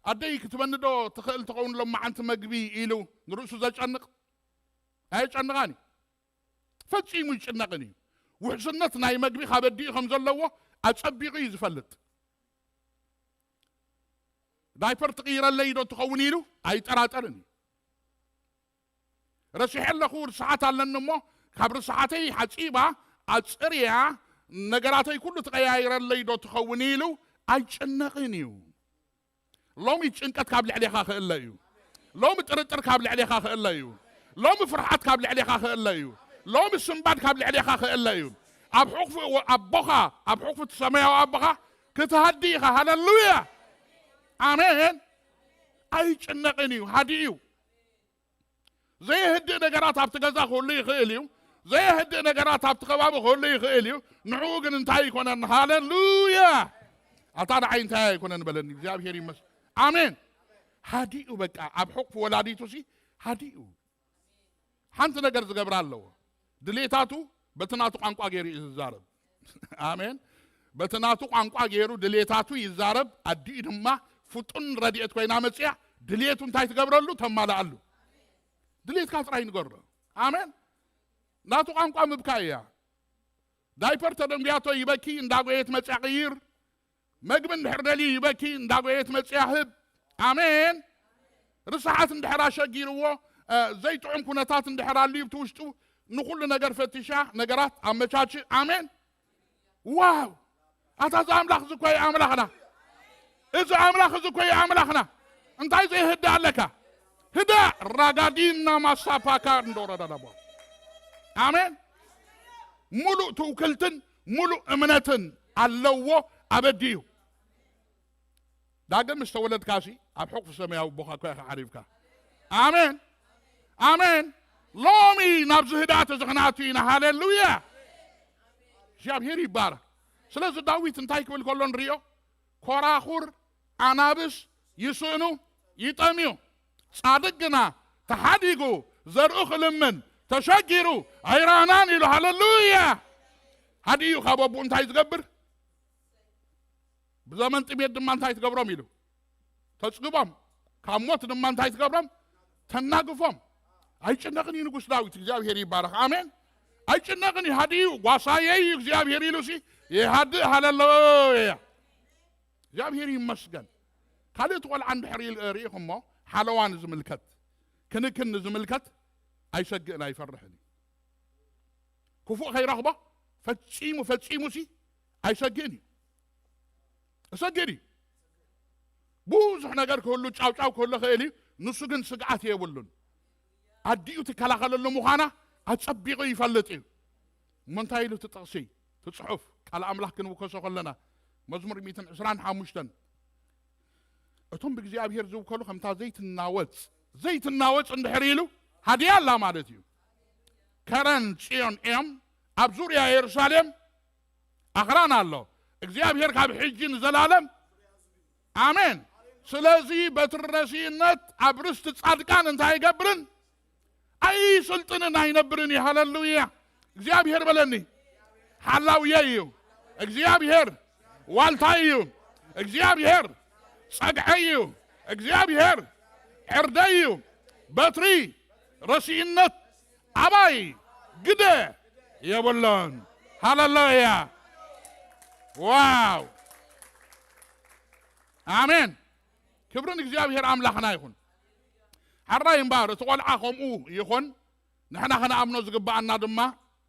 ኣደይ ክትበኒ ዶ ትኽእል ትኸውን ሎማዓንቲ መግቢ ኢሉ ንርእሱ ዘጨንቕ? ኣየጨንቓን እዩ። ፈጺሙ ይጭነቕን እዩ። ውሕስነት ናይ መግቢ ካብ ኣዲኡ ከም ዘለዎ ኣጸቢቑ እዩ ዝፈልጥ። ዳይፐር ትቕይረለይ ዶ ትኸውን ኢሉ ኣይጠራጠርን እዩ። ረሲሐ ኣለኹ፣ ርስሓት ኣለኒ እሞ ካብ ርስሓተይ ሓጺባ ኣጽርያ ነገራተይ ኩሉ ትቐያይረለይ ዶ ትኸውን ኢሉ ኣይጭነቕን እዩ። ሎሚ ጭንቀት ካብ ልዕሌኻ ክእለ እዩ። ሎሚ ጥርጥር ካብ ልዕሌኻ ክእለ እዩ። ሎሚ ፍርሓት ካብ ልዕሌኻ ክእለ እዩ። ሎሚ ስንባድ ካብ ልዕሌኻ ክእለ እዩ። ኣብ ሕቑፊ ኣቦኻ፣ ኣብ ሕቑፊ እቲ ሰማያዊ ኣቦኻ ክትሃዲ ኢኻ። ሃለሉያ! ኣሜን። ኣይጭነቕን እዩ፣ ሃዲ እዩ። ዘየህድእ ነገራት ኣብቲ ገዛ ክህሉ ይኽእል እዩ። ዘየህድእ ነገራት ኣብቲ ከባቢ ክህሉ ይኽእል እዩ። ንዕኡ ግን እንታይ ኣይኮነን። ሃለሉያ! ኣታ ንዓይ እንታይ ኣይኮነን በለኒ። እግዚኣብሔር ይመስገን። ኣሜን። ሃዲኡ በቃ ኣብ ሕቑፊ ወላዲቱ ሲ ሃዲኡ። ሓንቲ ነገር ዝገብራ ኣለዎ። ድሌታቱ በቲ ናቱ ቋንቋ ገይሩ እዩ ዝዛረብ። ኣሜን። በቲ ናቱ ቋንቋ ገይሩ ድሌታቱ ይዛረብ። ኣዲኡ ድማ ፍጡን ረድኤት ኮይና መጽያ ድሌቱ እንታይ ትገብረሉ? ተማልኣሉ። ድሌትካ ጥራይ ንገሮ። ኣሜን። ናቱ ቋንቋ ምብካይ እያ። ዳይፐር ተደንጉያቶ ይበኪ፣ እንዳጎየት መጽያ ቅይር። መግቢ እንድሕር ደልዩ ይበኪ፣ እንዳጎየት መጽያ ህብ። ኣሜን። ርስሓት እንድሕር ኣሸጊርዎ፣ እ፣ ዘይጥዑም ኩነታት እንድሕር ኣልዩ ብቲ ውሽጡ ንኹሉ ነገር ፈቲሻ ነገራት ኣመቻች። ኣሜን። ዋው! ኣታ እዚ ኣምላኽ እዚ እኮ እዩ ኣምላኽና። እዚ ኣምላኽ እዚ እኮ እዩ ኣምላኽና። እንታይ ዘይህዳ ኣለካ? ህዳ ራጋዲና ማሳፓካ እንደወረዳ ዳቦ። ኣሜን። ሙሉእ ትውክልትን ሙሉእ እምነትን ኣለዎ ኣብ ኣዲኡ። ዳግም ምስ ተወለድካሲ ኣብ ሕቑፊ ሰማያዊ ኣቦኻ እኮ ኢኻ ዓሪፍካ። ኣሜን። ኣሜን። ሎሚ ናብዚ ህድኣት እዚ ክንኣቱ ኢና። ሃሌሉያ። እግዚኣብሔር ይባረክ። ስለዚ ዳዊት እንታይ ክብል ከሎ ንሪኦ? ኮራኹር ኣናብስ ይስእኑ ይጠምዩ፣ ጻድቅ ግና ተሓዲጉ ዘርኡ ክልምን ተሸጊሩ ኣይራናን ኢሉ። ሃሌሉያ። ሃዲኡ ካብ ኣቦኡ እንታይ ዝገብር? ብዘመን ጥሜት ድማ እንታይ ትገብሮም ኢሉ? ተጽግቦም። ካብ ሞት ድማ እንታይ ትገብሮም? ተናግፎም። ኣይጭነቕን እዩ ንጉስ ዳዊት፣ እግዚኣብሔር ይባረኽ። ኣሜን። ኣይጭነቕን እዩ፣ ሃዲኡ ጓሳየይ እዩ እግዚኣብሔር ኢሉ ሲ ይሃድእ። ሃሌሉያ። እግዚኣብሔር ይመስገን። ካልእ እቲ ቆልዓ እንድሕር ሪእኹሞ፣ ሓለዋ ንዝምልከት፣ ክንክን ንዝምልከት ኣይሰግእን ኣይፈርሕን እዩ። ክፉእ ከይረኽቦ ፈጺሙ ፈጺሙ ሲ ኣይሰግእን እዩ። እሰግድ እዩ። ብዙሕ ነገር ክህሉ፣ ጫውጫው ክህሉ ክእል እዩ። ንሱ ግን ስግኣት የብሉን። ኣዲኡ ትከላኸለሉ ምዃና ኣጸቢቑ ይፈልጥ እዩ። እሞ እንታይ ኢሉ እቲ ጥቕሲ፣ እቲ ጽሑፍ፣ ቃል ኣምላኽ ክንውከሶ ከለና፣ መዝሙር ሚእትን ዕስራን ሓሙሽተን፣ እቶም ብእግዚኣብሔር ዝውከሉ ከምታ ዘይትናወጽ፣ ዘይትናወጽ እንድሕር ኢሉ ሃድያ ኣላ ማለት እዩ። ከረን ጽዮን እዮም፣ ኣብ ዙርያ የሩሳሌም ኣኽራን ኣሎ። እግዚኣብሔር ካብ ሕጂ ንዘላለም ኣሜን። ስለዚ በትሪ ረሲእነት ኣብ ርስቲ ጻድቃን እንታይ ኣይገብርን? ኣይስልጥንን ኣይነብርን እዩ። ሃለሉያ። እግዚኣብሔር በለኒ ሓላውየ እዩ። እግዚኣብሔር ዋልታይ እዩ። እግዚኣብሔር ጸግዐይ እዩ። እግዚኣብሔር ዕርደይ እዩ። በትሪ ረሲእነት ኣባይ ግደ የብሎን። ሃለሉያ። ዋው። ኣሜን። ክብርን እግዚኣብሔር ኣምላኽና ይኹን። ሓራይ እምበኣር እቲ ቆልዓ ከምኡ ይኹን፣ ንሕና ክንኣምኖ ዝግብኣና ድማ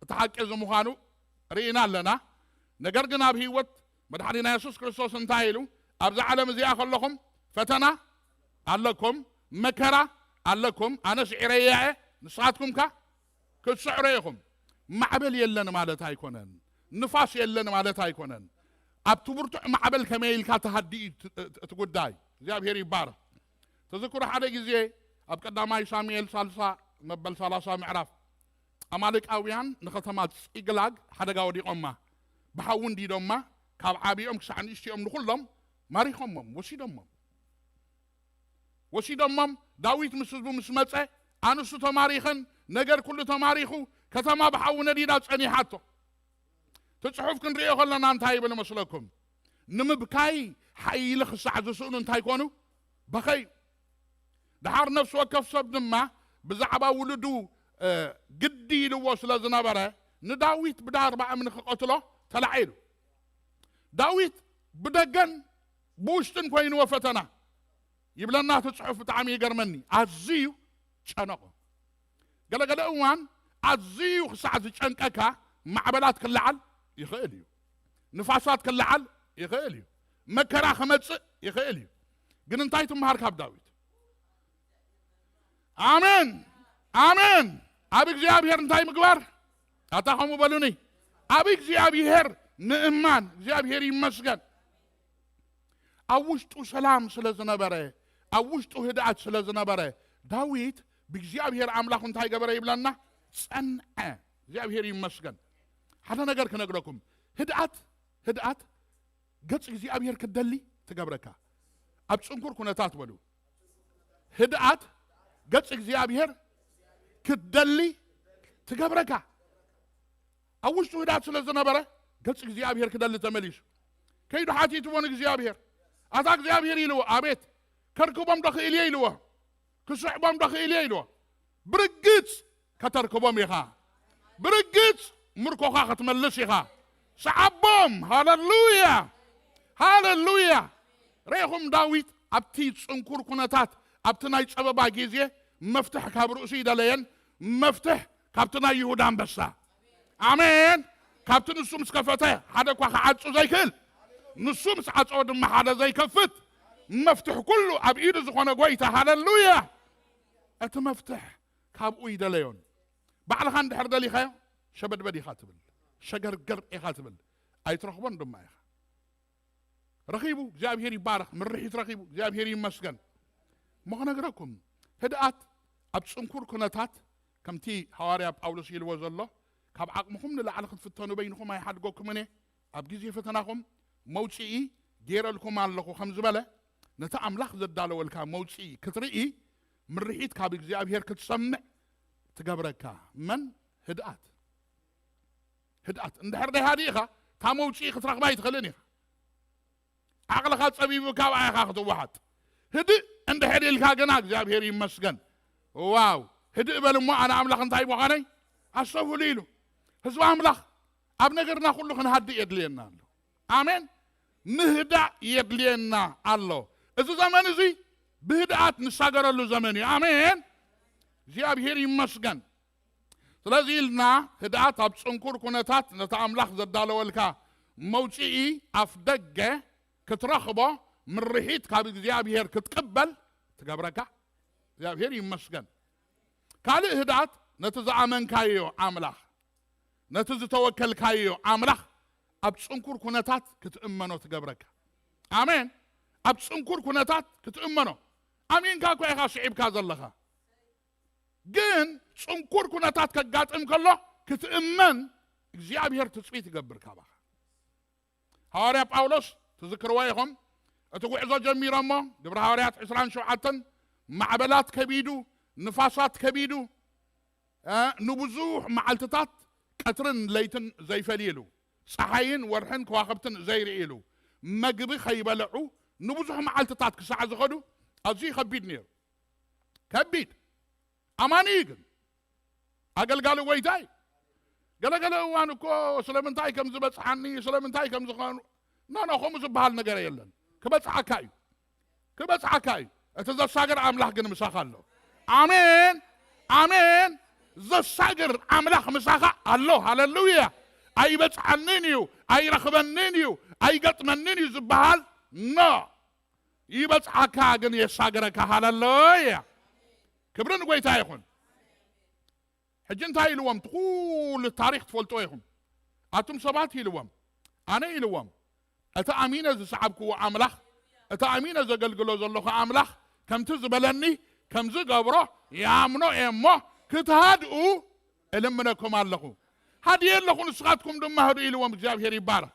እቲ ሓቂ እዚ ምዃኑ ርኢና ኣለና። ነገር ግን ኣብ ህይወት መድሓኒና የሱስ ክርስቶስ እንታይ ኢሉ? ኣብዛ ዓለም እዚኣ ከለኹም ፈተና ኣለኩም፣ መከራ ኣለኩም፣ ኣነ ስዒረያ እየ፣ ንስኻትኩም ከ ክትስዕሩ ኢኹም። ማዕበል የለን ማለት ኣይኮነን፣ ንፋስ የለን ማለት ኣይኮነን። ኣብቲ ብርቱዕ ማዕበል ከመይ ኢልካ ትሃዲ እዩ እቲ፣ እቲ ጉዳይ። እግዚኣብሔር ይባረኽ። ተዘክሩ ሓደ ግዜ ኣብ ቀዳማይ ሳሙኤል ሳልሳ መበል ሰላሳ ምዕራፍ ኣማሌቃውያን ንኸተማ ጺግላግ ሓደጋ ወዲቖማ፣ ብሓዊ እንዲዶማ፣ ካብ ዓቢኦም ክሳዕ ንእሽቲኦም ንኹሎም ማሪኾሞም፣ ወሲዶሞም። ወሲዶሞም፣ ዳዊት ምስ ህዝቡ ምስ መጸ፣ ኣንስቱ ተማሪኸን፣ ነገር ኩሉ ተማሪኹ፣ ከተማ ብሓዊ ነዲዳ ጸኒሓቶ። እቲ ጽሑፍ ክንርእዮ ከለና እንታይ ይብል መስለኩም? ንምብካይ ሓይሊ ክሳዕ ዝስእኑ እንታይ ኮኑ? በኸዩ። ደሓር ነፍሲ ወከፍ ሰብ ድማ ብዛዕባ ውሉዱ፣ እ፣ ግዲ ኢልዎ ስለ ዝነበረ፣ ንዳዊት ብዳርባ እምኒ ክቐትሎ ተላዒሉ። ዳዊት ብደገን ብውሽጥን ኮይንዎ ፈተና። ይብለና እቲ ጽሑፍ፣ ብጣዕሚ ይገርመኒ። ኣዝዩ ጨነቖ። ገለገለ እዋን ኣዝዩ ክሳዕ ዝጨንቀካ ማዕበላት ክለዓል ይኽእል እዩ። ንፋሳት ክለዓል ይኽእል እዩ። መከራ ክመጽእ ይኽእል እዩ። ግን እንታይ ትምሃር ካብ ዳዊት? ኣሜን፣ ኣሜን። ኣብ እግዚኣብሔር እንታይ ምግባር? ኣታ ከምኡ በሉኒ። ኣብ እግዚኣብሔር ምእማን። እግዚኣብሔር ይመስገን። ኣብ ውሽጡ ሰላም ስለ ዝነበረ፣ ኣብ ውሽጡ ህድኣት ስለ ዝነበረ፣ ዳዊት ብእግዚኣብሔር ኣምላኹ እንታይ ገበረ ይብለና? ጸንዐ። እግዚኣብሔር ይመስገን። ሓደ ነገር ክነግረኩም፣ ህድኣት፣ ህድኣት ገጽ እግዚኣብሔር ክትደሊ ትገብረካ። ኣብ ጽንኩር ኩነታት በሉ፣ ህድኣት ገጽ እግዚኣብሔር ክትደሊ ትገብረካ። ኣብ ውሽጡ ህድኣት ስለ ዝነበረ፣ ገጽ እግዚኣብሔር ክደሊ ተመሊሱ። ከይዱ ሓቲትዎ ንእግዚኣብሔር። ኣታ እግዚኣብሔር ኢልዎ፣ ኣቤት፣ ከርክቦም ዶ ክእል እየ ኢልዎ፣ ክስዕቦም ዶ ክእል እየ ኢልዎ። ብርግጽ ከተርክቦም ኢኻ። ብርግጽ ምርኮኻ ክትመልስ ኢኻ። ሰዓቦም። ሃለሉያ፣ ሃለሉያ። ርኢኹም፣ ዳዊት ኣብቲ ጽንኩር ኩነታት፣ ኣብቲ ናይ ጸበባ ግዜ መፍትሕ ካብ ርእሱ ይደለየን፣ መፍትሕ ካብቲ ናይ ይሁዳ ኣንበሳ። ኣሜን። ካብቲ ንሱ ምስ ከፈተ ሓደ እኳ ክዓጹ ዘይክእል፣ ንሱ ምስ ዓጸወ ድማ ሓደ ዘይከፍት፣ መፍትሕ ኩሉ ኣብ ኢዱ ዝኾነ ጎይታ። ሃለሉያ። እቲ መፍትሕ ካብኡ ይደለዮን። ባዕልኻ እንድሕር ደሊኻዮ፣ ሸበድበድ ኢኻ ትብል፣ ሸገርገር ኢኻ ትብል፣ ኣይትረኽቦን ድማ ኢኻ። ረኺቡ፣ እግዚኣብሔር ይባረኽ። ምርሒት ረኺቡ፣ እግዚኣብሔር ይመስገን። እሞ ክነግረኩም፣ ህድኣት ኣብ ጽንኩር ኩነታት፣ ከምቲ ሃዋርያ ጳውሎስ ኢልዎ ዘሎ፣ ካብ ዓቕምኹም ንላዕሊ ክትፍተኑ በይንኹም ኣይሓድገኩምን እየ። ኣብ ግዜ ፈተናኹም መውጽኢ ገይረልኩም ኣለኹ ከም ዝበለ፣ ነቲ ኣምላኽ ዘዳለወልካ መውጽኢ ክትርኢ፣ ምርሒት ካብ እግዚኣብሔር ክትሰምዕ ትገብረካ። መን? ህድኣት። ህድኣት። እንድሕር ደይ ሃዲእኻ፣ እታ መውጽኢ ክትረኽባ ኣይትኽእልን ኢኻ። ዓቕልኻ ጸቢቡ ካብኣ ኢኻ ክትወሓጥ። ህድእ እንድሕር ኢልካ ግና እግዚኣብሔር ይመስገን። ዋው! ህድእ በል እሞ ኣነ ኣምላኽ እንታይ ምዃነይ ኣስተውህሉ ኢሉ። ህዝቢ ኣምላኽ ኣብ ነገርና ኩሉ ክንሃድእ የድልየና ኣሎ። ኣሜን። ምህዳእ የድልየና ኣሎ። እዚ ዘመን እዚ ብህድኣት ንሳገረሉ ዘመን እዩ። ኣሜን። እግዚኣብሔር ይመስገን። ስለዚ ኢልና ህድኣት ኣብ ጽንኩር ኩነታት ነቲ ኣምላኽ ዘዳለወልካ መውጽኢ ኣፍ ደገ ክትረኽቦ፣ ምርሒት ካብ እግዚኣብሔር ክትቅበል ትገብረካ። እግዚኣብሔር ይመስገን። ካልእ ህድኣት ነቲ ዝኣመንካዮ ኣምላኽ፣ ነቲ ዝተወከልካዮ ኣምላኽ ኣብ ጽንኩር ኩነታት ክትእመኖ ትገብረካ። ኣሜን። ኣብ ጽንኩር ኩነታት ክትእመኖ። ኣሚንካ እኮ ኢኻ ስዒብካ ዘለኻ። ግን ጽንኩር ኩነታት ከጋጥም ከሎ ክትእመን እግዚኣብሔር ትጽቢት ይገብር ካባኻ። ሃዋርያ ጳውሎስ ትዝክርዎ ኢኹም። እቲ ጉዕዞ ጀሚሮሞ፣ ግብሪ ሃዋርያት ዕስራን ሸውዓተን፣ ማዕበላት ከቢዱ፣ ንፋሳት ከቢዱ፣ እ፣ ንብዙሕ መዓልትታት ቀትርን ለይትን ዘይፈልይሉ፣ ጸሓይን ወርሕን ከዋኽብትን ዘይርእይሉ፣ መግቢ ከይበልዑ ንብዙሕ መዓልትታት ክሳዕ ዝኸዱ ኣዝዩ ከቢድ ነይሩ። ከቢድ። ኣማኒ እዩ ግን። ኣገልጋሊ ጎይታ እዩ። ገለገለ እዋን እኮ ስለምንታይ ከም ዝበጽሓኒ፣ ስለምንታይ ከም ዝኾኑ፣ ኖ፣ ኖ፣ ከምኡ ዝበሃል ነገር የለን። ክበጽሓካ እዩ። ክበጽሓካ እዩ። እቲ ዘሳግር ኣምላኽ ግን ምሳኻ ኣሎ። ኣሜን። ኣሜን። ዘሳግር ኣምላኽ ምሳኻ ኣሎ። ሃሌሉያ። ኣይበጽሓንን እዩ፣ ኣይረኽበንን እዩ፣ ኣይገጥመንን እዩ ዝበሃል፣ ኖ። ይበጽሓካ ግን የሳግረካ። ሃሌሉያ። ክብሪ ንጎይታ ይኹን። ሕጂ እንታይ ኢልዎም? እቲ ኩሉ ታሪኽ ትፈልጥዎ ኢኹም። ኣቱም ሰባት ኢልዎም፣ ኣነ ኢልዎም፣ እቲ ኣሚነ ዝሰዓብክዎ ኣምላኽ፣ እቲ ኣሚነ ዘገልግሎ ዘለኹ ኣምላኽ ከምቲ ዝበለኒ ከም ዝገብሮ ይኣምኖ እየ እሞ ክትሃድኡ እልምነኩም ኣለኹ። ሃድየ ኣለኹ፣ ንስኻትኩም ድማ ህድኡ ኢልዎም። እግዚኣብሔር ይባረኽ።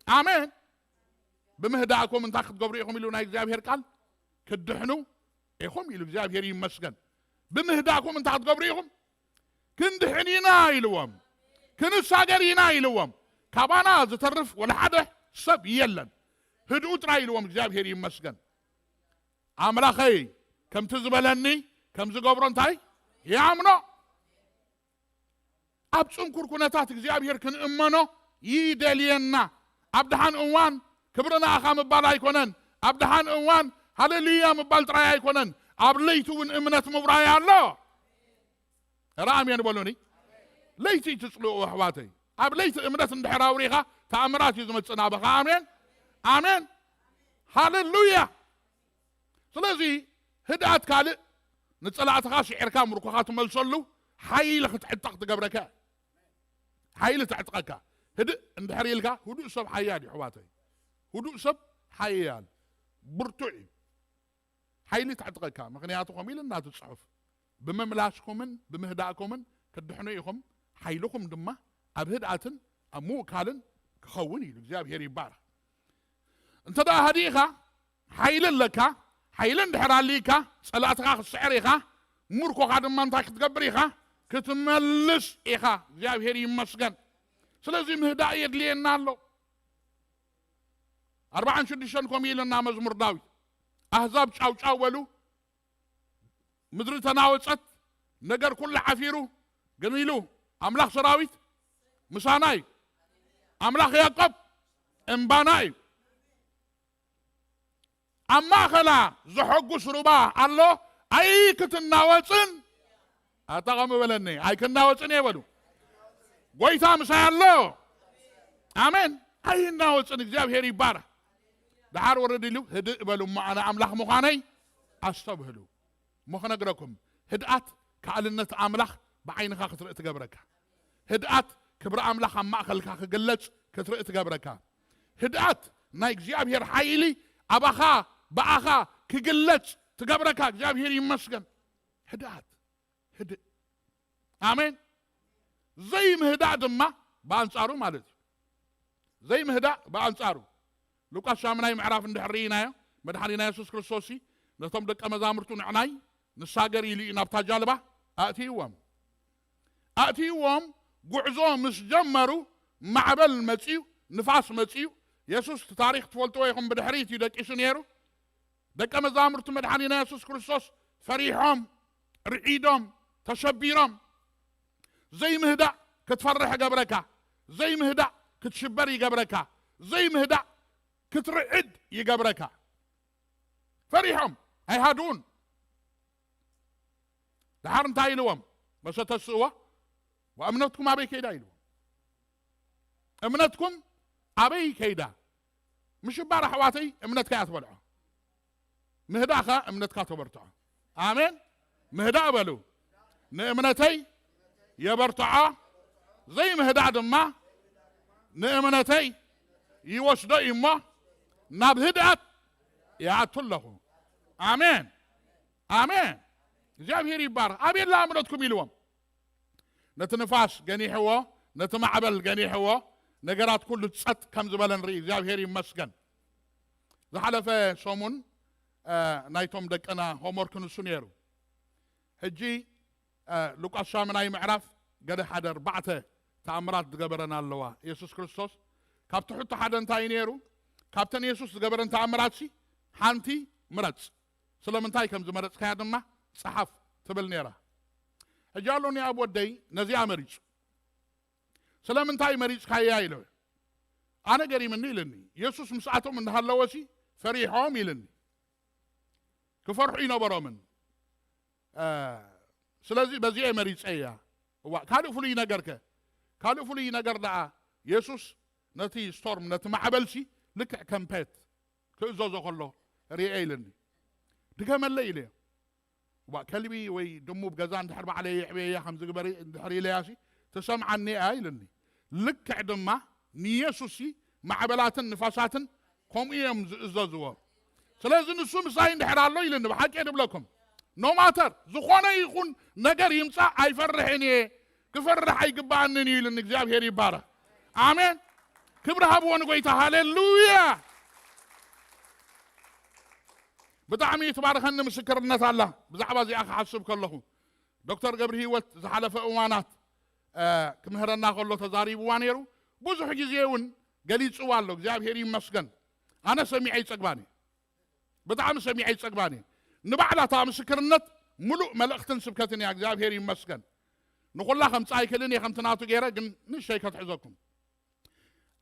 ኣሜን። ብምህዳእኩም እንታይ ክትገብሩ ኢኹም ኢሉ ናይ እግዚኣብሔር ቃል? ክትድሕኑ ኢኹም ኢሉ። እግዚኣብሔር ይመስገን። ብምህዳእኩም እንታይ ክትገብሩ ኢኹም? ክንድሕን ኢና ኢልዎም። ክንሳገር ኢና ኢልዎም። ካባና ዝተርፍ ወላ ሓደ ሰብ የለን። ህድኡ ጥራይ ኢልዎም። እግዚኣብሔር ይመስገን። ኣምላኸይ ከምቲ ዝበለኒ ከም ዝገብሮ እንታይ ይኣምኖ። ኣብ ጽንኩር ኩነታት እግዚኣብሔር ክንእመኖ ይደልየና። ኣብ ደሓን እዋን ክብሪ ንኣኻ ምባል ኣይኮነን። ኣብ ደሓን እዋን ሃሌሉያ ምባል ጥራይ ኣይኮነን። ኣብ ለይቲ እውን እምነት ምውራይ ኣሎ። ኧረ ኣሜን በሉኒ። ለይቲ ትጽልኡ ኣሕዋተይ። ኣብ ለይቲ እምነት እንድሕር ኣውሪኻ ተኣምራት እዩ ዝመጽእ ናባኻ። ኣሜን፣ ኣሜን፣ ሃሌሉያ። ስለዚ ህድኣት ካልእ፣ ንጸላእትኻ ስዒርካ ምርኮኻ ትመልሰሉ ሓይሊ ክትዕጠቕ ትገብረካ። ሓይሊ ተዕጥቀካ። ህድእ እንድሕር ኢልካ፣ ህዱእ ሰብ ሓያል እዩ ኣሕዋተይ። ህዱእ ሰብ ሓያል፣ ብርቱዕ እዩ። ሓይሊ ተዕጥቀካ። ምኽንያቱ ከምኡ ኢልና እቲ ጽሑፍ፣ ብምምላስኩምን ብምህዳእኩምን ክትድሕኑ ኢኹም፣ ሓይልኹም ድማ ኣብ ህድኣትን ኣብ ምውካልን ክኸውን ኢሉ። እግዚኣብሔር ይባረኽ። እንተ ደኣ ሃዲእካ፣ ሓይሊ ኣለካ፣ ሓይሊ እንድሕር ኣልይካ፣ ጸላእትኻ ክትስዕር ኢኻ፣ ምርኮኻ ድማ እንታይ ክትገብር ኢኻ? ክትመልስ ኢኻ። እግዚኣብሔር ይመስገን። ስለዚ ምህዳእ የድልየና ኣሎ። ኣርባዓን ሽዱሽተን ከምኡ ኢልና መዝሙር ዳዊት፣ ኣህዛብ ጫው ጫው በሉ፣ ምድሪ ተናወጸት፣ ነገር ኩሉ ዓፊሩ፣ ግን ኢሉ ኣምላኽ ሰራዊት ምሳና እዩ። ኣምላኽ ያዕቆብ እምባና እዩ። ኣብ ማእኸላ ዘሐጉስ ሩባ ኣሎ፣ ኣይክትናወጽን። ኣታ ኸም በለኒ፣ ኣይክናወጽን እየ በሉ። ጎይታ ምሳይ ኣሎ። ኣሜን። ኣይናወጽን። እግዚኣብሔር ይባረኽ። ደሓር ወረድ ኢሉ፣ ህድእ በሉ እሞ ኣነ ኣምላኽ ምዃነይ ኣስተብህሉ። እሞ ክነግረኩም፣ ህድኣት ከኣልነት ኣምላኽ ብዓይንኻ ክትርኢ ትገብረካ። ህድኣት ክብሪ ኣምላኽ ኣብ ማእከልካ ክግለጽ ክትርኢ ትገብረካ። ህድኣት ናይ እግዚኣብሔር ሓይሊ ኣባኻ፣ ብኣኻ ክግለጽ ትገብረካ። እግዚኣብሔር ይመስገን። ህድኣት፣ ህድእ። ኣሜን። ዘይምህዳእ ድማ ብኣንጻሩ ማለት እዩ። ዘይምህዳእ ብኣንጻሩ። ሉቃስ ሻምናይ ምዕራፍ እንድሕር ርኢናዮ፣ መድሓኒና የሱስ ክርስቶስ ነቶም ደቀ መዛሙርቱ ንዕናይ ንሳገር ኢሉ እዩ ናብታ ጃልባ ኣእትይዎም። ኣእትይዎም፣ ጉዕዞ ምስ ጀመሩ፣ ማዕበል መጽዩ፣ ንፋስ መጽዩ። የሱስ፣ እቲ ታሪኽ ትፈልጥዎ ኢኹም፣ ብድሕሪት እዩ ደቂሱ ነይሩ። ደቀ መዛሙርቱ መድሓኒና የሱስ ክርስቶስ ፈሪሖም፣ ርዒዶም፣ ተሸቢሮም። ዘይምህዳእ ክትፈርሕ ይገብረካ። ዘይምህዳእ ክትሽበር ይገብረካ። ዘይምህዳእ ክትርዕድ ይገብረካ። ፈሪሖም ኣይሃድኡን። ደሓር እንታይ ኢልዎም? መሰ ተስእዎ፣ ወእምነትኩም ኣበይ ከይዳ ኢልዎም። እምነትኩም ኣበይ ከይዳ? ምሽባር ኣሕዋተይ እምነትካ እያ ትበልዖ፣ ምህዳእኻ እምነትካ ተበርትዖ። ኣሜን። ምህዳእ በሉ። ንእምነተይ የበርትዖ፣ ዘይምህዳእ ድማ ንእምነተይ ይወስዶ እዩ እሞ ናብ ህድኣት ይኣቱ ኣለኹ። ኣሜን፣ ኣሜን። እግዚኣብሔር ይባረኽ። ኣቤላ እምነትኩም ኢልዎም። ነቲ ንፋስ ገኒሕዎ፣ ነቲ ማዕበል ገኒሕዎ፣ ነገራት ኩሉ ጸጥ ከም ዝበለ ንርኢ። እግዚኣብሔር ይመስገን። ዝሓለፈ ሰሙን ናይቶም ደቅና ሆምወርክ ንሱ ነይሩ። ሕጂ ሉቃስ ሻምናይ ምዕራፍ ገለ ሓደ ኣርባዕተ ተኣምራት ዝገበረን ኣለዋ። የሱስ ክርስቶስ ካብ ትሕቱ ሓደ እንታይ እዩ ነይሩ? ካብተን የሱስ ዝገበረን ተኣምራት ሲ ሓንቲ ምረጽ፣ ስለምንታይ ከም ዝመረጽካያ ድማ ጸሓፍ ትብል ነይራ። ሕጂ ኣሎ ኒኣብ ወደይ ነዚኣ መሪጹ። ስለምንታይ መሪጽካያ ኢለ። ኣነ ገሪምኒ ኢልኒ። የሱስ ምስኣቶም እንዳሃለወ ሲ ፈሪሖም ኢልኒ። ክፈርሑ ይነበሮምን። ስለዚ በዚኤ መሪጸያ። እዋ ካልእ ፍሉይ ነገርከ? ካልእ ፍሉይ ነገር ደኣ የሱስ ነቲ ስቶርም ነቲ ማዕበልሲ ልክዕ ከም ፔት ክእዘዞ ከሎ ርኤ ኢልኒ። ድገመለ ኢለዮ። እዋ ከልቢ ወይ ድሙ ብገዛ እንድሕር ባዕለይ የዕብየያ ከም ዝግበር እንድሕር ኢለያሲ ትሰምዓኒ እያ ኢልኒ። ልክዕ ድማ ንየሱስሲ ማዕበላትን ንፋሳትን ከምኡ እዮም ዝእዘዝዎ። ስለዚ ንሱ ምሳይ እንድሕር ኣሎ ኢልኒ፣ ብሓቂ ድብለኩም ኖማተር ዝኾነ ይኹን ነገር ይምፃእ ኣይፈርሕን እየ፣ ክፈርሕ ኣይግባኣንን እዩ ኢልኒ። እግዚኣብሔር ይባረኽ። ኣሜን። ክብሪ ሃብዎ ንጎይታ። ሃሌሉያ። ብጣዕሚ ትባርኸኒ ምስክርነት ኣላ። ብዛዕባ እዚኣ ክሓስብ ከለኹ ዶክተር ገብሪ ህይወት ዝሓለፈ እዋናት ክምህረና ከሎ ተዛሪብዋ ነይሩ። ብዙሕ ግዜ እውን ገሊፅዋ ኣሎ። እግዚኣብሔር ይመስገን። ኣነ ሰሚዐ ይፀግባኒ፣ ብጣዕሚ ሰሚዐ ይፀግባኒ። ንባዕላ እታ ምስክርነት ሙሉእ መልእኽትን ስብከትን እያ። እግዚኣብሔር ይመስገን። ንኹላ ከምፃ ኣይክእልን እየ ከምቲ ናቱ ገይረ፣ ግን ንእሽተይ ከትሕዘኩም።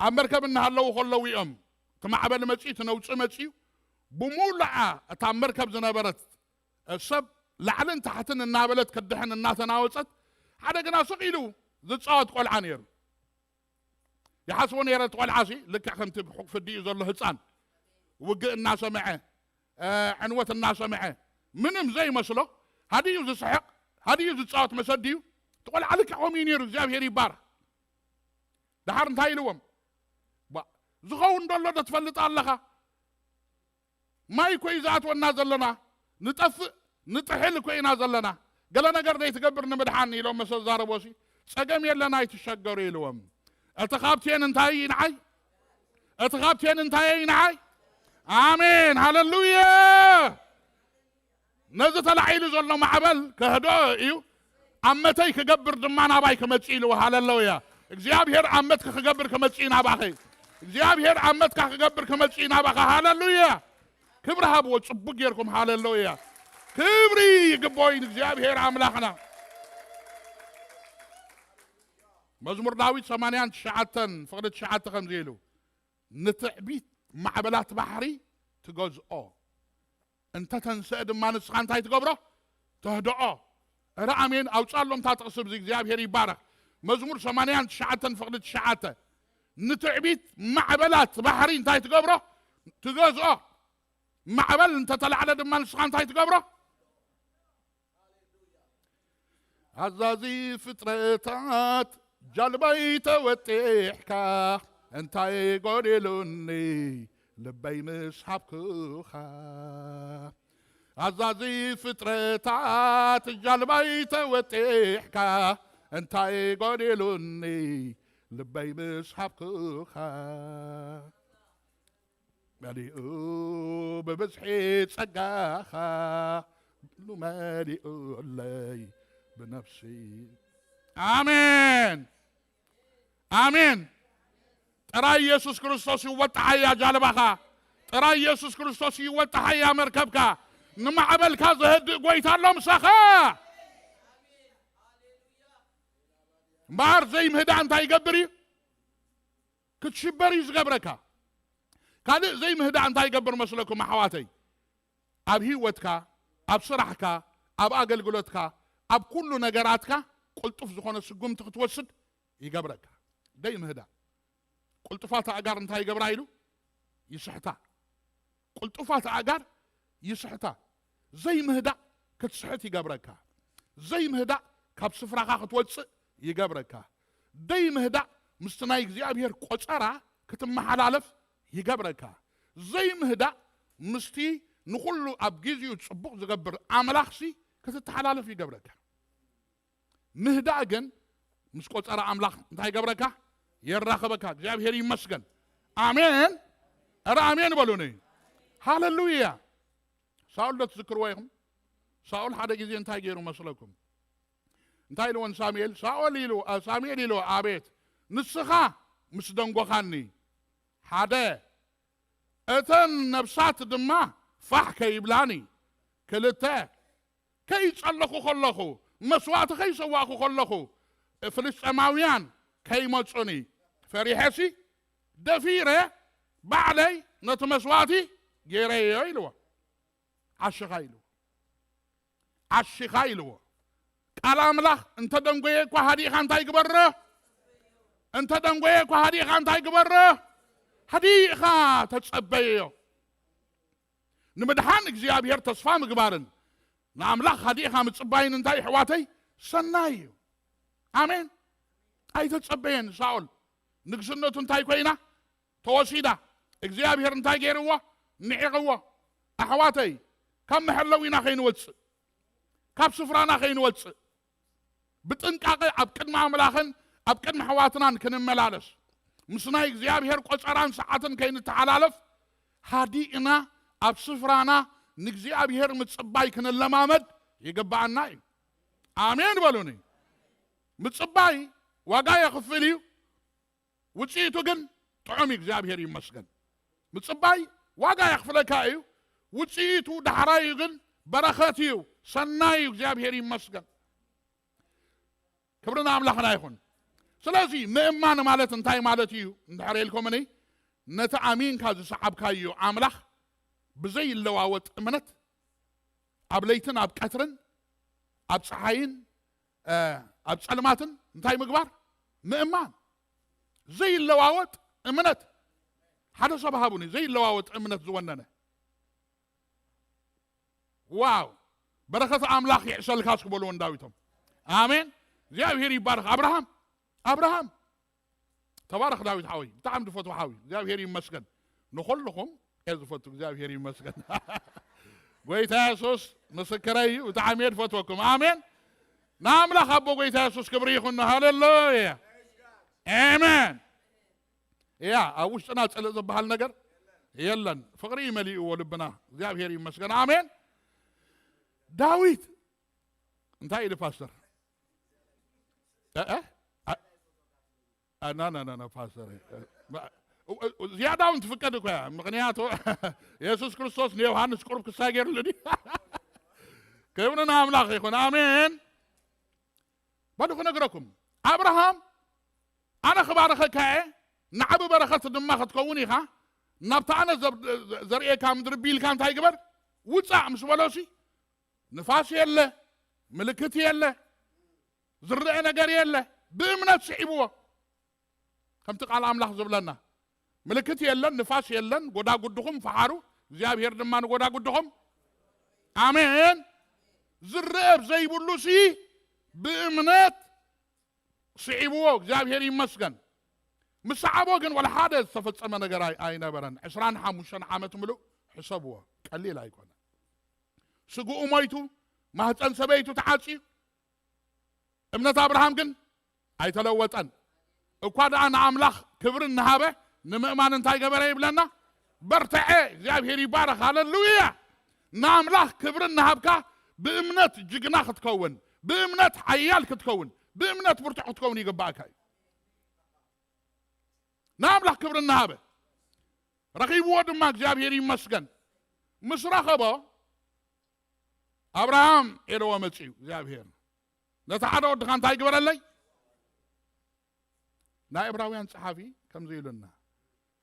ኣብ መርከብ እናሃለዉ ከለዉ እዮም እቲ ማዕበል መፂኡ፣ እቲ ነውፂ መፂኡ። ብሙሉኣ እታ መርከብ ዝነበረት ሰብ ላዕልን ታሕትን እናበለት ክድሕን እናተናወፀት፣ ሓደ ግና ስቕ ኢሉ ዝፃወት ቆልዓ ነይሩ። ይሓስቦ ነይረ እቲ ቆልዓ ሲ ልክዕ ከምቲ ብሕቑፊ ኣዲኡ ዘሎ ህፃን ውግእ እናሰምዐ፣ ዕንወት እናሰምዐ ምንም ዘይመስሎ ሃዲኡ ዝስሕቕ፣ ሃዲኡ ዝፃወት መሰ ኣዲኡ። እቲ ቆልዓ ልክዕ ከምኡ እዩ ነይሩ። እግዚኣብሔር ይባረኽ። ደሓር እንታይ ኢልዎም? ዝኸውን ደሎ ዶ ትፈልጥ ኣለኻ? ማይ እኮ እዩ ዝኣትወና ዘለና፣ ንጠፍእ ንጥሕል እኮ ኢና ዘለና። ገለ ነገር ዘይትገብር ንምድሓን ኢሎም መሰ ዛረቦሲ ጸገም የለን ኣይትሸገሩ ኢልዎም። እቲ ካብቴን እንታይ እዩ ንዓይ? እቲ ካብቴን እንታይ እዩ ንዓይ? ኣሜን ሃሌሉያ። ነዚ ተላዒሉ ዘሎ ማዕበል ከህድኦ እዩ። ኣመተይ ክገብር ድማ ናባይ ክመጽእ ኢልዎ። ሃሌሉያ። እግዚኣብሔር ኣመትኪ ክገብር ክመጽእ እዩ ናባኺ። እግዚኣብሔር ኣመትካ ክገብር ክመጽእ እዩ ናባኻ። ሃሌሉያ። ክብሪ ሃብዎ ጽቡቅ ጌርኩም። ሃሌሉያ። ክብሪ ይግብኦ እዩ ንእግዚኣብሔር ኣምላኽና። መዝሙር ዳዊት ሰማንያን ትሽዓተን ፍቕዲ ትሽዓተ ከምዚ ኢሉ ንትዕቢት ማዕበላት ባሕሪ ትገዝኦ። እንተ ተንስአ ድማ ንስኻ እንታይ ትገብሮ? ተህድኦ። እረ ኣሜን ኣውፃሎም እታ ጥቕሲ ብዚ እግዚኣብሔር ይባረኽ። መዝሙር ሰማንያን ትሽዓተን ፍቕዲ ትሽዓተ ንትዕቢት ማዕበላት ባሕሪ እንታይ ትገብሮ? ትገዝኦ። ማዕበል እንተተላዕለ ድማ ንስኻ እንታይ ትገብሮ? ኣዛዚ ፍጥረታት ጃልባይ ተወጢሕካ እንታይ ጎዲሉኒ ልበይ ምስ ሃብኩኻ። ኣዛዚ ፍጥረታት ጃልባይ ተወጢሕካ እንታይ ጎዲሉኒ ልበይ ምስ ሃብኩኻ። መሊኡ ብብዝሒ ጸጋኻ ኩሉ መሊኡለይ ብነፍሲ። ኣሜን ኣሜን። ጥራይ ኢየሱስ ክርስቶስ ይወጣሓያ ጃልባኻ። ጥራይ ኢየሱስ ክርስቶስ ይወጣሓያ መርከብካ። ንማዕበልካ ዘህድእ ጎይታ ኣሎ ምሳኻ። እምበኣር ዘይምህዳእ እንታይ ይገብር እዩ? ክትሽበር እዩ ዝገብረካ። ካልእ ዘይምህዳእ እንታይ ይገብር መስለኩም ኣሕዋተይ? ኣብ ህይወትካ፣ ኣብ ስራሕካ፣ ኣብ ኣገልግሎትካ፣ ኣብ ኩሉ ነገራትካ ቅልጡፍ ዝኾነ ስጉምቲ ክትወስድ ይገብረካ። ዘይምህዳእ። ቅልጡፋት ኣእጋር እንታይ ይገብራ ኢሉ? ይስሕታ። ቅልጡፋት ኣእጋር ይስሕታ። ዘይምህዳእ ክትስሕት ይገብረካ። ዘይምህዳእ ካብ ስፍራኻ ክትወጽእ ይገብረካ። ዘይምህዳእ ምስቲ ናይ እግዚኣብሔር ቆጸራ ክትመሓላለፍ ይገብረካ። ዘይምህዳእ ምስቲ ንኹሉ ኣብ ግዜኡ ጽቡቕ ዝገብር ኣምላኽሲ ክትተሓላለፍ ይገብረካ። ምህዳእ ግን ምስ ቆጸራ ኣምላኽ እንታይ ይገብረካ? የራኽበካ። እግዚኣብሔር ይመስገን። ኣሜን። ኧረ ኣሜን በሉኒ። ሃሌሉያ። ሳኦል ዶ ትዝክርዎ ኢኹም? ሳኦል ሓደ ግዜ እንታይ ገይሩ መስለኩም? እንታይ ኢልዎ ንሳሙኤል? ሳኦል ኢሉ፣ ኣ፣ ሳሙኤል ኢልዎ፣ ኣቤት፣ ንስኻ ምስ ደንጎኻኒ፣ ሓደ፣ እተን ነብሳት ድማ ፋሕ ከይብላኒ፣ ክልተ፣ ከይጸለኹ ከለኹ፣ መስዋእቲ ከይሰዋእኹ ከለኹ፣ ፍልስጤማውያን ከይመጹኒ ፈሪሐሲ፣ ደፊረ ባዕለይ ነቲ መስዋእቲ ገይረዮ ኢልዎ። ዓሽኻ ኢልዎ። ዓሽኻ ኢልዎ። ቃል ኣምላኽ እንተ ደንጎየ እኳ ሃዲእኻ እንታይ ግበሮ? እንተ ደንጎየ እኳ ሃዲእኻ እንታይ ግበሮ? ሃዲእኻ ተጸበዮ። ንምድሓን እግዚኣብሔር ተስፋ ምግባርን ንኣምላኽ ሃዲእኻ ምጽባይን እንታይ ኣሕዋተይ? ሰናይ እዩ። ኣሜን። ኣይተጸበየን ሳኦል። ንግስነቱ እንታይ ኮይና? ተወሲዳ። እግዚኣብሔር እንታይ ገይርዎ? ንዒቕዎ። ኣሕዋተይ፣ ካብ መሐለዊና ከይንወጽእ፣ ካብ ስፍራና ከይንወጽእ፣ ብጥንቃቐ ኣብ ቅድሚ ኣምላኽን ኣብ ቅድሚ ኣሕዋትናን ክንመላለስ፣ ምስ ናይ እግዚኣብሔር ቆጸራን ሰዓትን ከይንተሓላለፍ፣ ሃዲእና ኣብ ስፍራና ንእግዚኣብሔር ምጽባይ ክንለማመድ ይግብኣና እዩ። ኣሜን በሉኒ። ምጽባይ ዋጋ የኽፍል እዩ። ውጽኢቱ ግን ጥዑም እዩ። እግዚኣብሔር ይመስገን። ምጽባይ ዋጋ የኽፍለካ እዩ። ውጽኢቱ ዳሕራዩ ግን በረኸት እዩ፣ ሰናይ እዩ። እግዚኣብሔር ይመስገን። ክብሪ ንኣምላኽና ይኹን። ስለዚ ምእማን ማለት እንታይ ማለት እዩ እንድሕር ኢልኩምኒ፣ ነቲ ኣሚንካ ዝሰዓብካዮ ኣምላኽ ብዘይለዋወጥ እምነት ኣብ ለይትን ኣብ ቀትርን ኣብ ጸሓይን፣ እ፣ ኣብ ጸልማትን እንታይ ምግባር? ምእማን። ዘይለዋወጥ እምነት። ሓደ ሰብ ሃቡኒ ዘይለዋወጥ እምነት ዝወነነ። ዋው! በረኸት ኣምላኽ ይዕሰልካ እስኪ በልዎ ንዳዊቶም። ኣሜን። እግዚኣብሔር ይባረኽ። ኣብርሃም፣ ኣብርሃም። ተባረኽ ዳዊት ሓወይ። ብጣዕሚ ዝፈትዎ ሓወይ። እግዚኣብሔር ይመስገን። ንኹልኹም እየ ዝፈቱ። እግዚኣብሔር ይመስገን። ጎይታ የሱስ ምስክረይ እዩ። ብጣዕሚ እየ ዝፈትወኩም። ኣሜን። ንኣምላኽ ኣቦ ጎይታ የሱስ ክብሪ ይኹን። ሃሌሉያ። ኣሜን። እያ፣ ኣብ ውሽጥና ጽልእ ዝበሃል ነገር የለን። ፍቕሪ እዩ መሊእዎ ልብና። እግዚኣብሔር ይመስገን። ኣሜን። ዳዊት እንታይ ኢሉ ፓስተር? እ፣ እ? ኣ-፣ ኣ-፣ ና፣ ና፣ ና፣ ና፣ ፓስተር። እ፣ እ፣ ዝያዳ እውን ትፍቀድ እኮ እያ። ምኽንያቱ የሱስ ክርስቶስ ንዮሃንስ ቁሩብ ክሳይ ገይሩሉ ድዩ? ክብሪ ንኣምላኽ ይኹን። ኣሜን። በሉ ክነግረኩም። ኣብርሃም፣ ኣነ ክባርኸካ እየ፣ ንዓቢ በረኸት ድማ ክትከውን ኢኻ፣ ናብታ ኣነ ዘብ-፣ ዘርእየካ ምድሪ ቢልካ እንታይ ግበር? ውጻእ ምስ በሎሲ፣ ንፋስ የለ፣ ምልክት የለ፣ ዝረአ ነገር የለ፣ ብእምነት ስዒብዎ። ከምቲ ቃል ኣምላኽ ዝብለና፣ ምልክት የለን፣ ንፋስ የለን፣ ጎዳጉድኹም ፈሓሩ፣ እግዚኣብሔር ድማ ንጎዳጉድኹም። ኣሜን። ዝረአ ዘይብሉሲ ብእምነት ስዒብዎ፣ እግዚኣብሔር ይመስገን። ምስ ሰዓቦ ግን ወላ ሓደ ዝተፈጸመ ነገር ኣይ-፣ ኣይነበረን። ዕስራን ሓሙሽተን ዓመት ምሉእ ሕሰብዎ፣ ቀሊል ኣይኮነን። ስግኡ ሞይቱ፣ ማህፀን ሰበይቱ ተዓፅዩ፣ እምነት ኣብርሃም ግን ኣይተለወጠን። እኳ ደኣ ንኣምላኽ ክብሪ እናሃበ ንምእማን እንታይ ገበረ ይብለና? በርትዐ። እግዚኣብሔር ይባረኽ። ሃሌሉያ። ንኣምላኽ ክብሪ እናሃብካ ብእምነት ጅግና ክትከውን፣ ብእምነት ሓያል ክትከውን፣ ብእምነት ብርቱዕ ክትከውን ይግባእካ እዩ። ንኣምላኽ ክብሪ እናሃበ ረኺብዎ ድማ እግዚኣብሔር ይመስገን። ምስ ረኸቦ ኣብርሃም ኢልዎ መጺኡ እግዚኣብሔር። ነቲ ሓደ ወድኻ እንታይ ግበረለይ? ናይ ዕብራውያን ጸሓፊ ከምዚ ኢሉና፣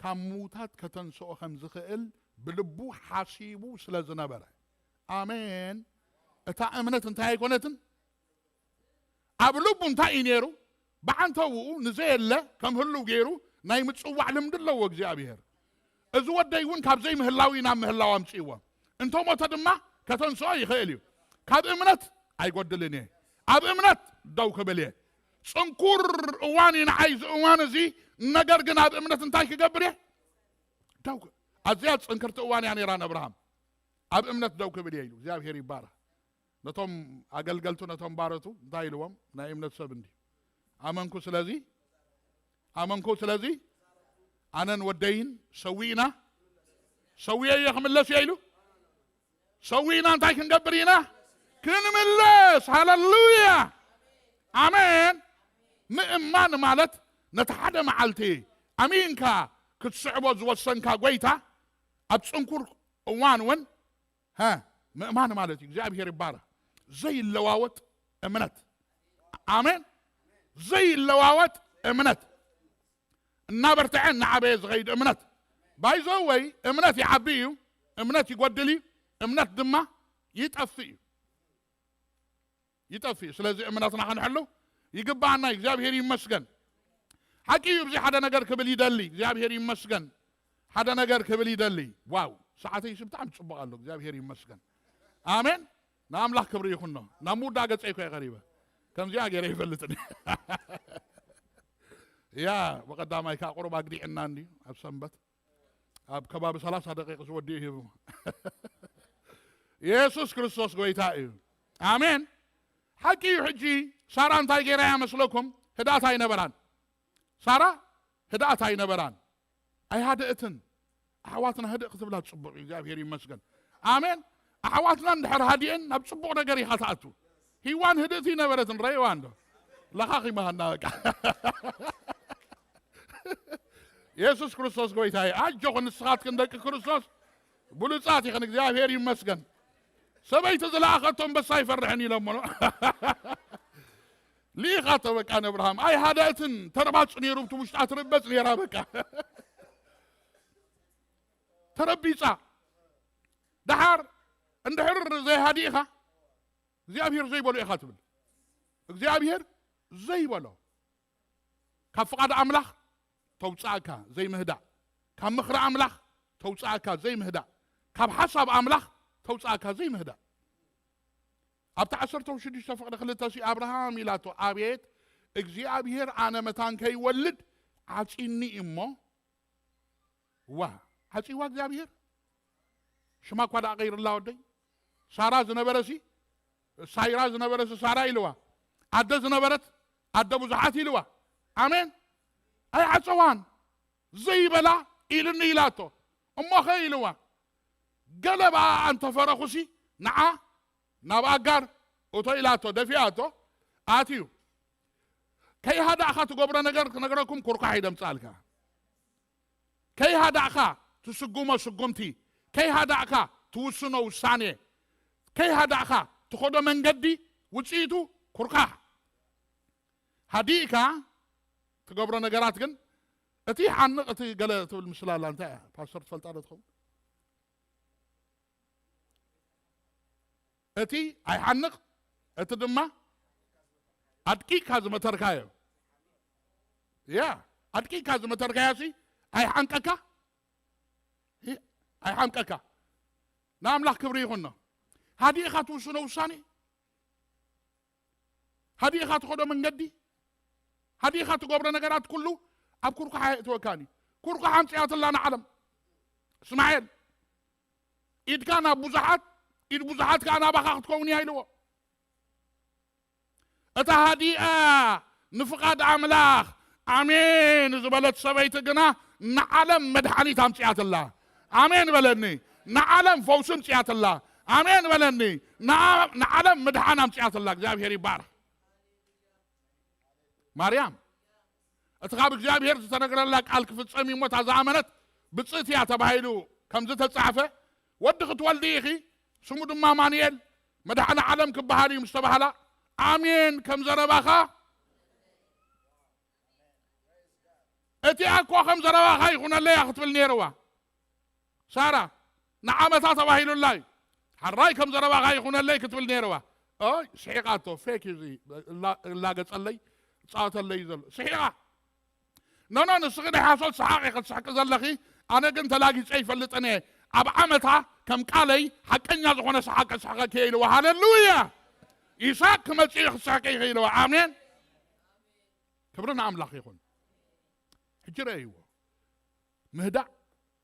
ካብ ምዉታት ከተንስኦ ከም ዝኽእል ብልቡ ሓሲቡ ስለ ዝነበረ። ኣሜን። እታ እምነት እንታይ ኣይኮነትን? ኣብ ልቡ እንታይ እዩ ነይሩ? ብዓንተውኡ ንዘየለ ከም ህልው ገይሩ ናይ ምጽዋዕ ልምዲ ኣለዎ እግዚኣብሔር። እዚ ወደይ እውን ካብ ዘይምህላው እዩ ናብ ምህላው ኣምጽእዎ። እንተ ሞተ ድማ ከተንስኦ ይኽእል እዩ። ካብ እምነት ኣይጎድልን እየ። ኣብ እምነት ደው ክብል እየ። ጽንኩር እዋን እዩ ንዓይ እዚ እዋን እዚ። ነገር ግን ኣብ እምነት እንታይ ክገብር እየ? ደው ክ-፣ ኣዝያ ጽንክርቲ እዋን እያ ነይራ ንኣብርሃም። ኣብ እምነት ደው ክብል እየ ኢሉ። እግዚኣብሔር ይባረኽ። ነቶም ኣገልገልቱ፣ ነቶም ባረቱ እንታይ ኢልዎም? ናይ እምነት ሰብ እንዲ ኣመንኩ፣ ስለዚ ኣመንኩ፣ ስለዚ ኣነን ወደይን ሰዊእና፣ ሰዊኤ እየ ክምለስ እየ ኢሉ። ሰዊእና እንታይ ክንገብር ኢና? ክንምለስ። ሃለሉያ፣ ኣሜን። ምእማን ማለት ነቲ ሓደ መዓልቲ ኣሚንካ ክትስዕቦ ዝወሰንካ ጎይታ ኣብ ጽንኩር እዋን እውን፣ ሀ፣ ምእማን ማለት እዩ። እግዚኣብሔር ይባረኽ። ዘይለዋወጥ እምነት። ኣሜን። ዘይለዋወጥ እምነት፣ እናበርትዐ እናዓበየ ዝኸይድ እምነት። ባይዘወይ እምነት ይዓቢ እዩ፣ እምነት ይጎድል እዩ፣ እምነት ድማ ይጠፍእ እዩ። ይጠፍእ እዩ። ስለዚ እምነትና ክንሕሉ ይግባኣና። እግዚኣብሔር ይመስገን። ሓቂ እዩ። እዚ ሓደ ነገር ክብል ይደሊ። እግዚኣብሔር ይመስገን። ሓደ ነገር ክብል ይደሊ። ዋው፣ ሰዓተይ ሲ ብጣዕሚ ጽቡቕ ኣሎ። እግዚኣብሔር ይመስገን። ኣሜን። ንኣምላኽ ክብሪ ይኹኖ። ናብ ምውዳእ ገጸይ እኮ እየ ቀሪበ። ከምዚኣ ገይረ ይፈልጥን። ያ፣ ብቐዳማይ ከዓ ቁሩብ ኣግዲዕና እንድዩ ኣብ ሰንበት። ኣብ ከባቢ ሰላሳ ደቂቕ ዝወዲኡ ሂቡ። የሱስ ክርስቶስ ጎይታ እዩ። ኣሜን። ሓቂ እዩ። ሕጂ ሳራ እንታይ ገይራ እያ መስለኩም? ህድኣት ኣይነበራን። ሳራ ህድኣት ኣይነበራን። ኣይሃደእትን። ኣሕዋትና ህድእ ክትብላ ጽቡቕ እዩ። እግዚኣብሔር ይመስገን። ኣሜን። ኣሕዋትና እንድሕር ሃዲእን ናብ ጽቡቕ ነገር ኢኻ ትኣቱ። ሂዋን ህድእቲ ነበረትን ረእዋ እንዶ ለኻኺ መሃና በቃ። የሱስ ክርስቶስ ጎይታ እዩ። ኣጆኹን ንስኻትክን ደቂ ክርስቶስ ብሉጻት ኢኽን። እግዚኣብሔር ይመስገን። ሰበይቲ ዝለኣኸቶ ኣንበሳ ኣይፈርሕን ኢሎሞ። ልኢኻቶ በቃ ንኣብርሃም። ኣይሃደእትን፣ ተርባጽ ነይሩ፣ ብቲ ውሽጣ ትርበጽ ነይራ በቃ። ተረቢጻ። ደሓር እንድሕር ዘይሃዲእኻ እግዚኣብሔር ዘይበሎ ኢኻ ትብል። እግዚኣብሔር ዘይበሎ። ካብ ፍቓድ ኣምላኽ ተውጽኣካ ዘይምህዳእ፣ ካብ ምኽሪ ኣምላኽ ተውጽኣካ ዘይምህዳእ፣ ካብ ሓሳብ ኣምላኽ ተውጽኣካ ዘይምህዳእ። ኣብቲ ዓሰርተ ሽዱሽተ ፍቕዲ ክልተ ሲ ኣብርሃም ኢላቶ፣ ኣቤት እግዚኣብሔር፣ ኣነ መታን ከይወልድ ዓጺኒ እሞ። ዋ፣ ዓጺዋ እግዚኣብሔር። ሽማ እኳ ደኣ ቀይርላ ወደይ። ሳራ ዝነበረሲ ሳይራ ዝነበረሲ ሳራ ኢልዋ። ኣደ ዝነበረት ኣደ ብዙሓት ኢልዋ። ኣሜን። ኣይዓጸዋን። ዘይበላ ኢልኒ ኢላቶ። እሞኸ ኢልዋ። ገለ ብኣ ኣንተፈረኹሲ ንዓ ናብ ኣጋር እቶ ኢላቶ፣ ደፊኣቶ። ኣትዩ። ከይሃዳእኻ ትገብሮ ነገር ክነግረኩም ኩርኳሕ ይደምጻልካ። ከይሃዳእካ ትስጉሞ ስጉምቲ፣ ከይሃዳእካ ትውስኖ ውሳኔ፣ ከይሃዳእካ ትኸዶ መንገዲ ውጽኢቱ ኩርካሕ። ሃዲእካ ትገብሮ ነገራት ግን፣ እቲ ይሓንቕ፣ እቲ ገለ ትብል ምስላ ኣላ። እንታይ እያ? ፓስተር ትፈልጣ ዶ ትኸውን? እቲ ኣይሓንቕ፣ እቲ ድማ ኣድቂካ ዝመተርካዮ። ያ፣ ኣድቂካ ዝመተርካዮ ሲ ኣይሓንቀካ? ይ-፣ ኣይሓንቀካ። ንኣምላኽ ክብሪ ይኹኖ። ሃዲእኻ ትውስኖ ውሳኔ፣ ሃዲእኻ ትኸዶ መንገዲ፣ ሃዲእኻ ትገብሮ ነገራት ኩሉ ኣብ ኩርኳሕ ኣየእትወካን እዩ። ኩርኳሕ ኣምጽኣትላ ንዓለም። እስማኤል፣ ኢድካ ናብ ብዙሓት፣ ኢድ ብዙሓት ከኣ ናባኻ ክትከውን እያ ኢልዎ። እታ ሃዲኣ ንፍቓድ ኣምላኽ ኣሜን ዝበለት ሰበይቲ ግና ንዓለም መድሓኒት ኣምጽኣትላ። ኣሜን በለኒ። ንዓለም ፈውሲ ኣምጽኣትላ። ኣሜን በለኒ። ንዓ-፣ ንዓለም ምድሓን ኣምጽኣትላ። እግዚኣብሔር ይባረኽ። ማርያም፣ እቲ ካብ እግዚኣብሔር ዝተነግረላ ቃል ክፍጸም እዩ እሞ፣ እታ ዝኣመነት ብጽእቲ እያ ተባሂሉ ከም ዝተጻሕፈ፣ ወዲ ክትወልዲ ኢኺ፣ ስሙ ድማ ኣማኑኤል፣ መድኃኔ ዓለም ክበሃል እዩ ምስ ተባህላ፣ ኣሜን ከም ዘረባኻ። እቲኣ እኮ ከም ዘረባኻ ይኹነለይ እያ ክትብል ነይርዋ። ሳራ ንዓመታ ተባሂሉላ እዩ። ሓራይ ከም ዘረባኻ ይኹነለይ ክትብል ነይርዋ። ኦይ፣ ስሒቓቶ፣ ፌክ እዩ እዚ። እላ-፣ እላገጸለይ፣ ጻወተለይ እዩ ዘሎ። ስሒቓ። ኖ፣ ኖ፣ ንስኺ ናይ ሓሶት ሰሓቕ ኢኺ ትስሕቂ ዘለኺ። ኣነ ግን ተላጊጸ ይፈልጥን እየ። ኣብ ዓመታ ከም ቃለይ ሓቀኛ ዝኾነ ሰሓቕ ከስሕቐኪ እየ ኢልዋ። ሃሌሉያ! ይስሐቅ ክመጽእ እዩ፣ ክትስሕቂ ኢኺ ኢልዋ። ኣሜን። ክብሪ ንኣምላኽ ይኹን። ሕጂ ረእይዎ። ምህዳእ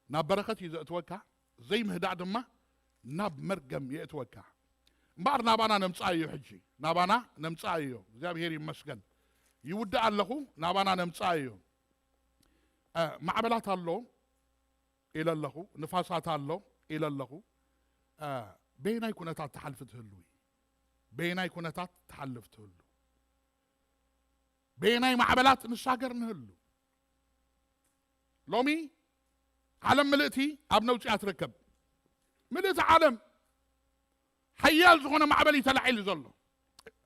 ናብ በረኸት እዩ ዘእትወካ፣ ዘይምህዳእ ድማ ናብ መርገም የእትወካ። እምበኣር ናባና ነምጽኣዮ ሕጂ፣ ናባና ነምጽኣዮ። እግዚኣብሔር ይመስገን። ይውድእ ኣለኹ፣ ናባና ነምጽኣዮ። እ፣ ማዕበላት ኣሎ ኢለ ኣለኹ፣ ንፋሳት ኣሎ ኢለ ኣለኹ። እ፣ በየናይ ኩነታት ትሓልፊ ትህልዊ? በየናይ ኩነታት ትሓልፍ ትህሉ? በየናይ ማዕበላት ንሳገር ንህሉ? ሎሚ ዓለም ምልእቲ ኣብ ነውጺ እያ ትርከብ። ምልእቲ ዓለም ሓያል ዝኾነ ማዕበል እዩ ተላዒሉ ዘሎ።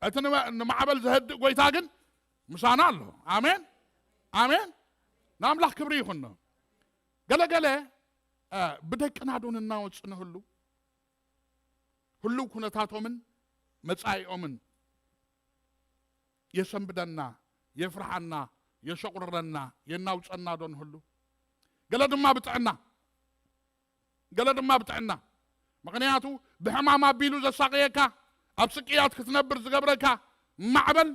እቲ ንመ-፣ ንማዕበል ዘህድእ ጎይታ ግን ምሳና ኣሎ። ኣሜን፣ ኣሜን። ንኣምላኽ ክብሪ ይኹኖ። ገለገለ፣ እ፣ ብደቅና ዶ ንናወጽ ንህሉ? ህሉው ኩነታቶምን መጻኢኦምን የሰንብደና፣ የፍርሓና፣ የሸቑርረና፣ የናውጸና ዶ ንህሉ? ገለ ድማ ብጥዕና፣ ገለ ድማ ብጥዕና። ምኽንያቱ ብሕማም ኣቢሉ ዘሳቕየካ፣ ኣብ ስቅያት ክትነብር ዝገብረካ ማዕበል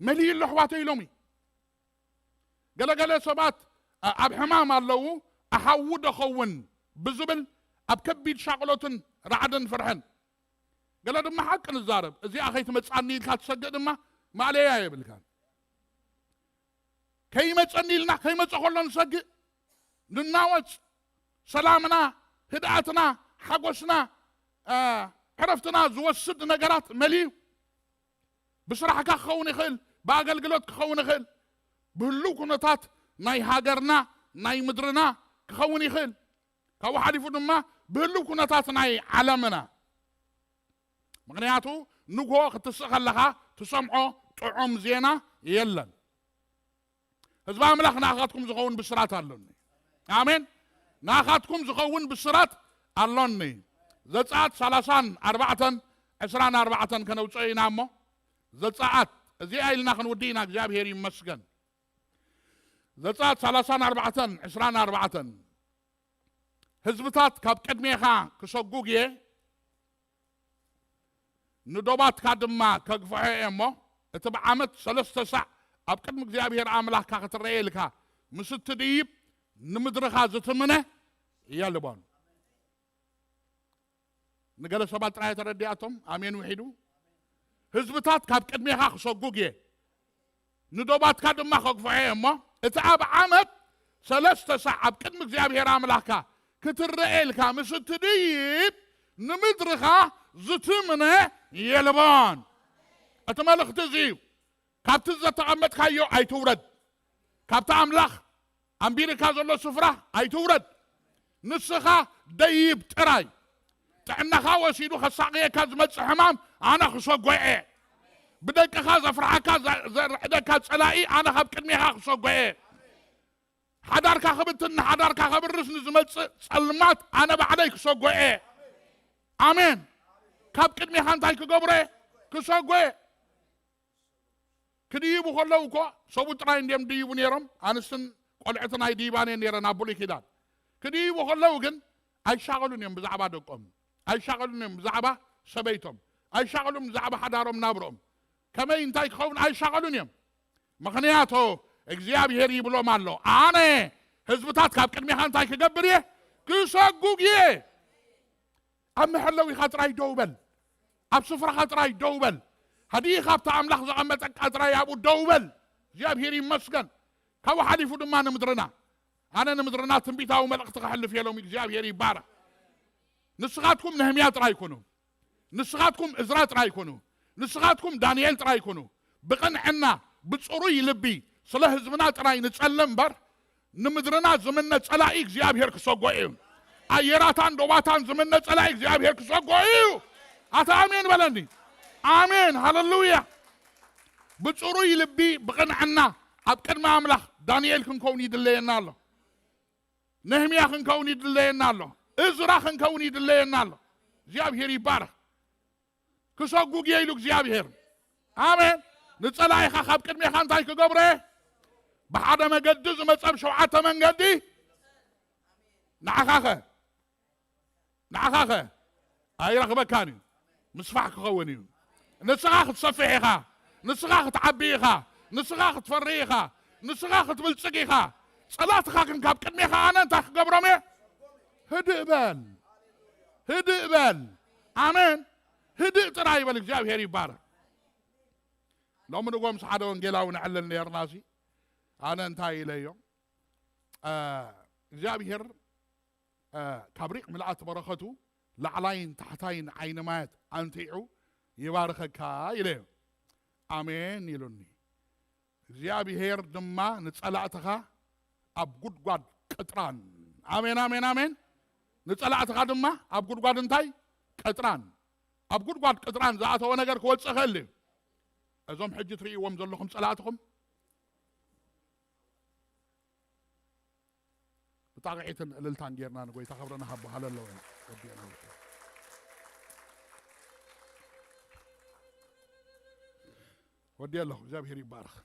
መሊኡ ኣሎ ኣሕዋተይ ሎሚ። ገለገለ ሰባት ኣ-፣ ኣብ ሕማም ኣለዉ፣ ኣሓዉ ዶ ኸውን ብዝብል ኣብ ከቢድ ሻቕሎትን ራዕድን ፍርሕን። ገለ ድማ ሓቂ ንዛረብ፣ እዚኣ ከይትመጻኒ ኢልካ ትሰግእ ድማ ማእለያ የብልካን። ከይመጸኒ ኢልና ከይመጸ ከሎ ንሰግእ፣ ንናወጽ፣ ሰላምና፣ ህድኣትና፣ ሓጎስና፣ ኣ፣ ዕረፍትና ዝወስድ ነገራት መሊዩ። ብስራሕካ ክኸውን ይኽእል፣ ብኣገልግሎት ክኸውን ይኽእል፣ ብህሉው ኩነታት ናይ ሃገርና፣ ናይ ምድርና ክኸውን ይኽእል። ካብኡ ሓሊፉ ድማ ብህሉው ኩነታት ናይ ዓለምና። ምኽንያቱ ንግሆ ክትስእ ከለኻ ትሰምዖ ጥዑም ዜና የለን። ህዝቢ ኣምላኽ ንኣኻትኩም ዝኸውን ብስራት ኣሎኒ። ኣሜን። ንኣኻትኩም ዝኸውን ብስራት ኣሎኒ። ዘጸኣት ሰላሳን ኣርባዕተን፣ ዕስራን ኣርባዕተን ከነውጽኦ ኢና እሞ፣ ዘጸኣት እዚኣ ኢልና ክንውዲ ኢና። እግዚኣብሔር ይመስገን። ዘጸኣት ሰላሳን ኣርባዕተን፣ ዕስራን ኣርባዕተን፣ ህዝብታት ካብ ቅድሜኻ ክሰጉግ እየ፣ ንዶባትካ ድማ ከግፍሖ እየ እሞ፣ እቲ ብዓመት ሰለስተ ሳዕ ኣብ ቅድሚ እግዚኣብሔር ኣምላኽካ ክትረኤ ኢልካ ምስ እትድይብ፣ ንምድርኻ ዝትምነ የልቦን። ንገለ ሰባት ጥራይ ተረዲኣቶም፣ ኣሜን ውሒዱ። ህዝብታት ካብ ቅድሜኻ ክሰጉግ እየ፣ ንዶባትካ ድማ ከግፍሖ እየ እሞ፣ እቲ ኣብ ዓመት ሰለስተ ሳዕ ኣብ ቅድሚ እግዚኣብሔር ኣምላኽካ ክትረኤ ኢልካ ምስ እትድይብ፣ ንምድርኻ ዝትምነ የልቦን። እቲ መልእኽቲ እዚ እዩ። ካብቲ ዘተቐመጥካዮ ኣይትውረድ። ካብቲ ኣምላኽ ኣንቢርካ ዘሎ ስፍራ ኣይትውረድ። ንስኻ ደይብ ጥራይ። ጥዕናኻ ወሲዱ ከሳቕየካ ዝመጽእ ሕማም ኣነ ክሰጎ እየ። ብደቅኻ ዘፍርሓካ ዘ-፣ ዘርዕደካ ጸላኢ ኣነ ካብ ቅድሜኻ ክሰጎ እየ። ሓዳርካ ክብትን ንሓዳርካ ከብርስ ንዝመጽእ ጸልማት ኣነ ባዕለይ ክሰጎ እየ። ኣሜን። ካብ ቅድሜኻ እንታይ ክገብሮ እየ? ክሰጎ እየ። ክድይቡ ከለዉ እኮ ሰብኡት ጥራይ እንድዮም ድይቡ ነይሮም፣ ኣንስትን ቆልዕትን ኣይድይባን እየን ነይረን ኣብ ብሉይ ኪዳን። ክድይቡ ከለዉ ግን ኣይሻቐሉን እዮም ብዛዕባ ደቆም፣ ኣይሻቐሉን እዮም ብዛዕባ ሰበይቶም፣ ኣይሻቐሉን ብዛዕባ ሓዳሮም ናብርኦም። ከመይ እንታይ ክኸውን ኣይሻቐሉን እዮም። ምኽንያቱ እግዚኣብሔር ይብሎም ኣሎ፣ ኣነ ህዝብታት ካብ ቅድሜኻ እንታይ ክገብር እየ? ክሰጉግ እየ። ኣብ መሐለዊኻ ጥራይ ደው በል። ኣብ ስፍራኻ ጥራይ ደው በል። ሃዲእኻ ኣብቲ ኣምላኽ ዘቐመጠካ ጥራይ ኣብኡ ደው በል። እግዚኣብሔር ይመስገን። ካብኡ ሓሊፉ ድማ ንምድርና፣ ኣነ ንምድርና ትንቢታዊ መልእኽቲ ከሕልፍ እየ ሎሚ። እግዚኣብሔር ይባረኽ። ንስኻትኩም ነህምያ ጥራይ ኩኑ። ንስኻትኩም እዝራ ጥራይ ኩኑ። ንስኻትኩም ዳንኤል ጥራይ ኩኑ። ብቕንዕና፣ ብጽሩይ ልቢ ስለ ህዝብና ጥራይ ንጸልም እምበር፣ ንምድርና ዝምነ ጸላኢ እግዚኣብሔር ክሰጎ እዩ። ኣየራታን ዶባታን ዝምነ ጸላኢ እግዚኣብሔር ክሰጎ እዩ። ኣታ ኣሜን በለኒ። ኣሜን፣ ሃሌሉያ። ብጽሩይ ልቢ፣ ብቕንዕና፣ ኣብ ቅድሚ ኣምላኽ ዳንኤል ክንከውን ይድለየና ኣሎ። ነህምያ ክንከውን ይድለየና ኣሎ። እዝራ ክንከውን ይድለየና ኣሎ። እግዚኣብሔር ይባረኽ። ክሰጉግ እየ ኢሉ እግዚኣብሔር። ኣሜን። ንጸላኢኻ ካብ ቅድሜኻ እንታይ ክገብሮ እየ? ብሓደ መገዲ ዝመጸ ብሸውዓተ መንገዲ ንዓኻኸ ንዓኻኸ ኣይረኽበካን እዩ። ምስፋሕ ክኸውን እዩ። ንስኻ ክትሰፍሕ ኢኻ። ንስኻ ክትዓቢ ኢኻ። ንስኻ ክትፈሪ ኢኻ። ንስኻ ክትብልጽግ ኢኻ። ጸላትኻ ግን ካብ ቅድሜኻ ኣነ እንታይ ክገብሮም እየ? ህድእ በል። ህድእ በል። ኣሜን። ህድእ ጥራይ ይበል። እግዚኣብሔር ይባረክ። ሎሚ ንጎ ምስ ሓደ ወንጌላዊ ንዕልል ነርና ሲ ኣነ እንታይ ኢለዮ? እግዚኣብሔር ካብ ሪቕ ምልኣት በረኸቱ ላዕላይን ታሕታይን ዓይኒ ማያት ኣንቲዑ ይባርኸካ ኢለዮ። ኣሜን ኢሉኒ። እግዚኣብሔር ድማ ንጸላእትኻ ኣብ ጉድጓድ ቅጥራን። ኣሜን ኣሜን ኣሜን። ንጸላእትኻ ድማ ኣብ ጉድጓድ እንታይ? ቅጥራን። ኣብ ጉድጓድ ቅጥራን ዝኣተወ ነገር ክወጽእ ይኽእል እዩ። እዞም ሕጂ ትርእይዎም ዘለኹም ጸላእትኹም ብጣቕዒትን እልልታን ጌርና ንጎይታ ክብሪ ንሃቦ። ሃለለውያ። ወዲ ኣለኹ። ወዲ ኣለኹ። እግዚኣብሔር ይባረኽ።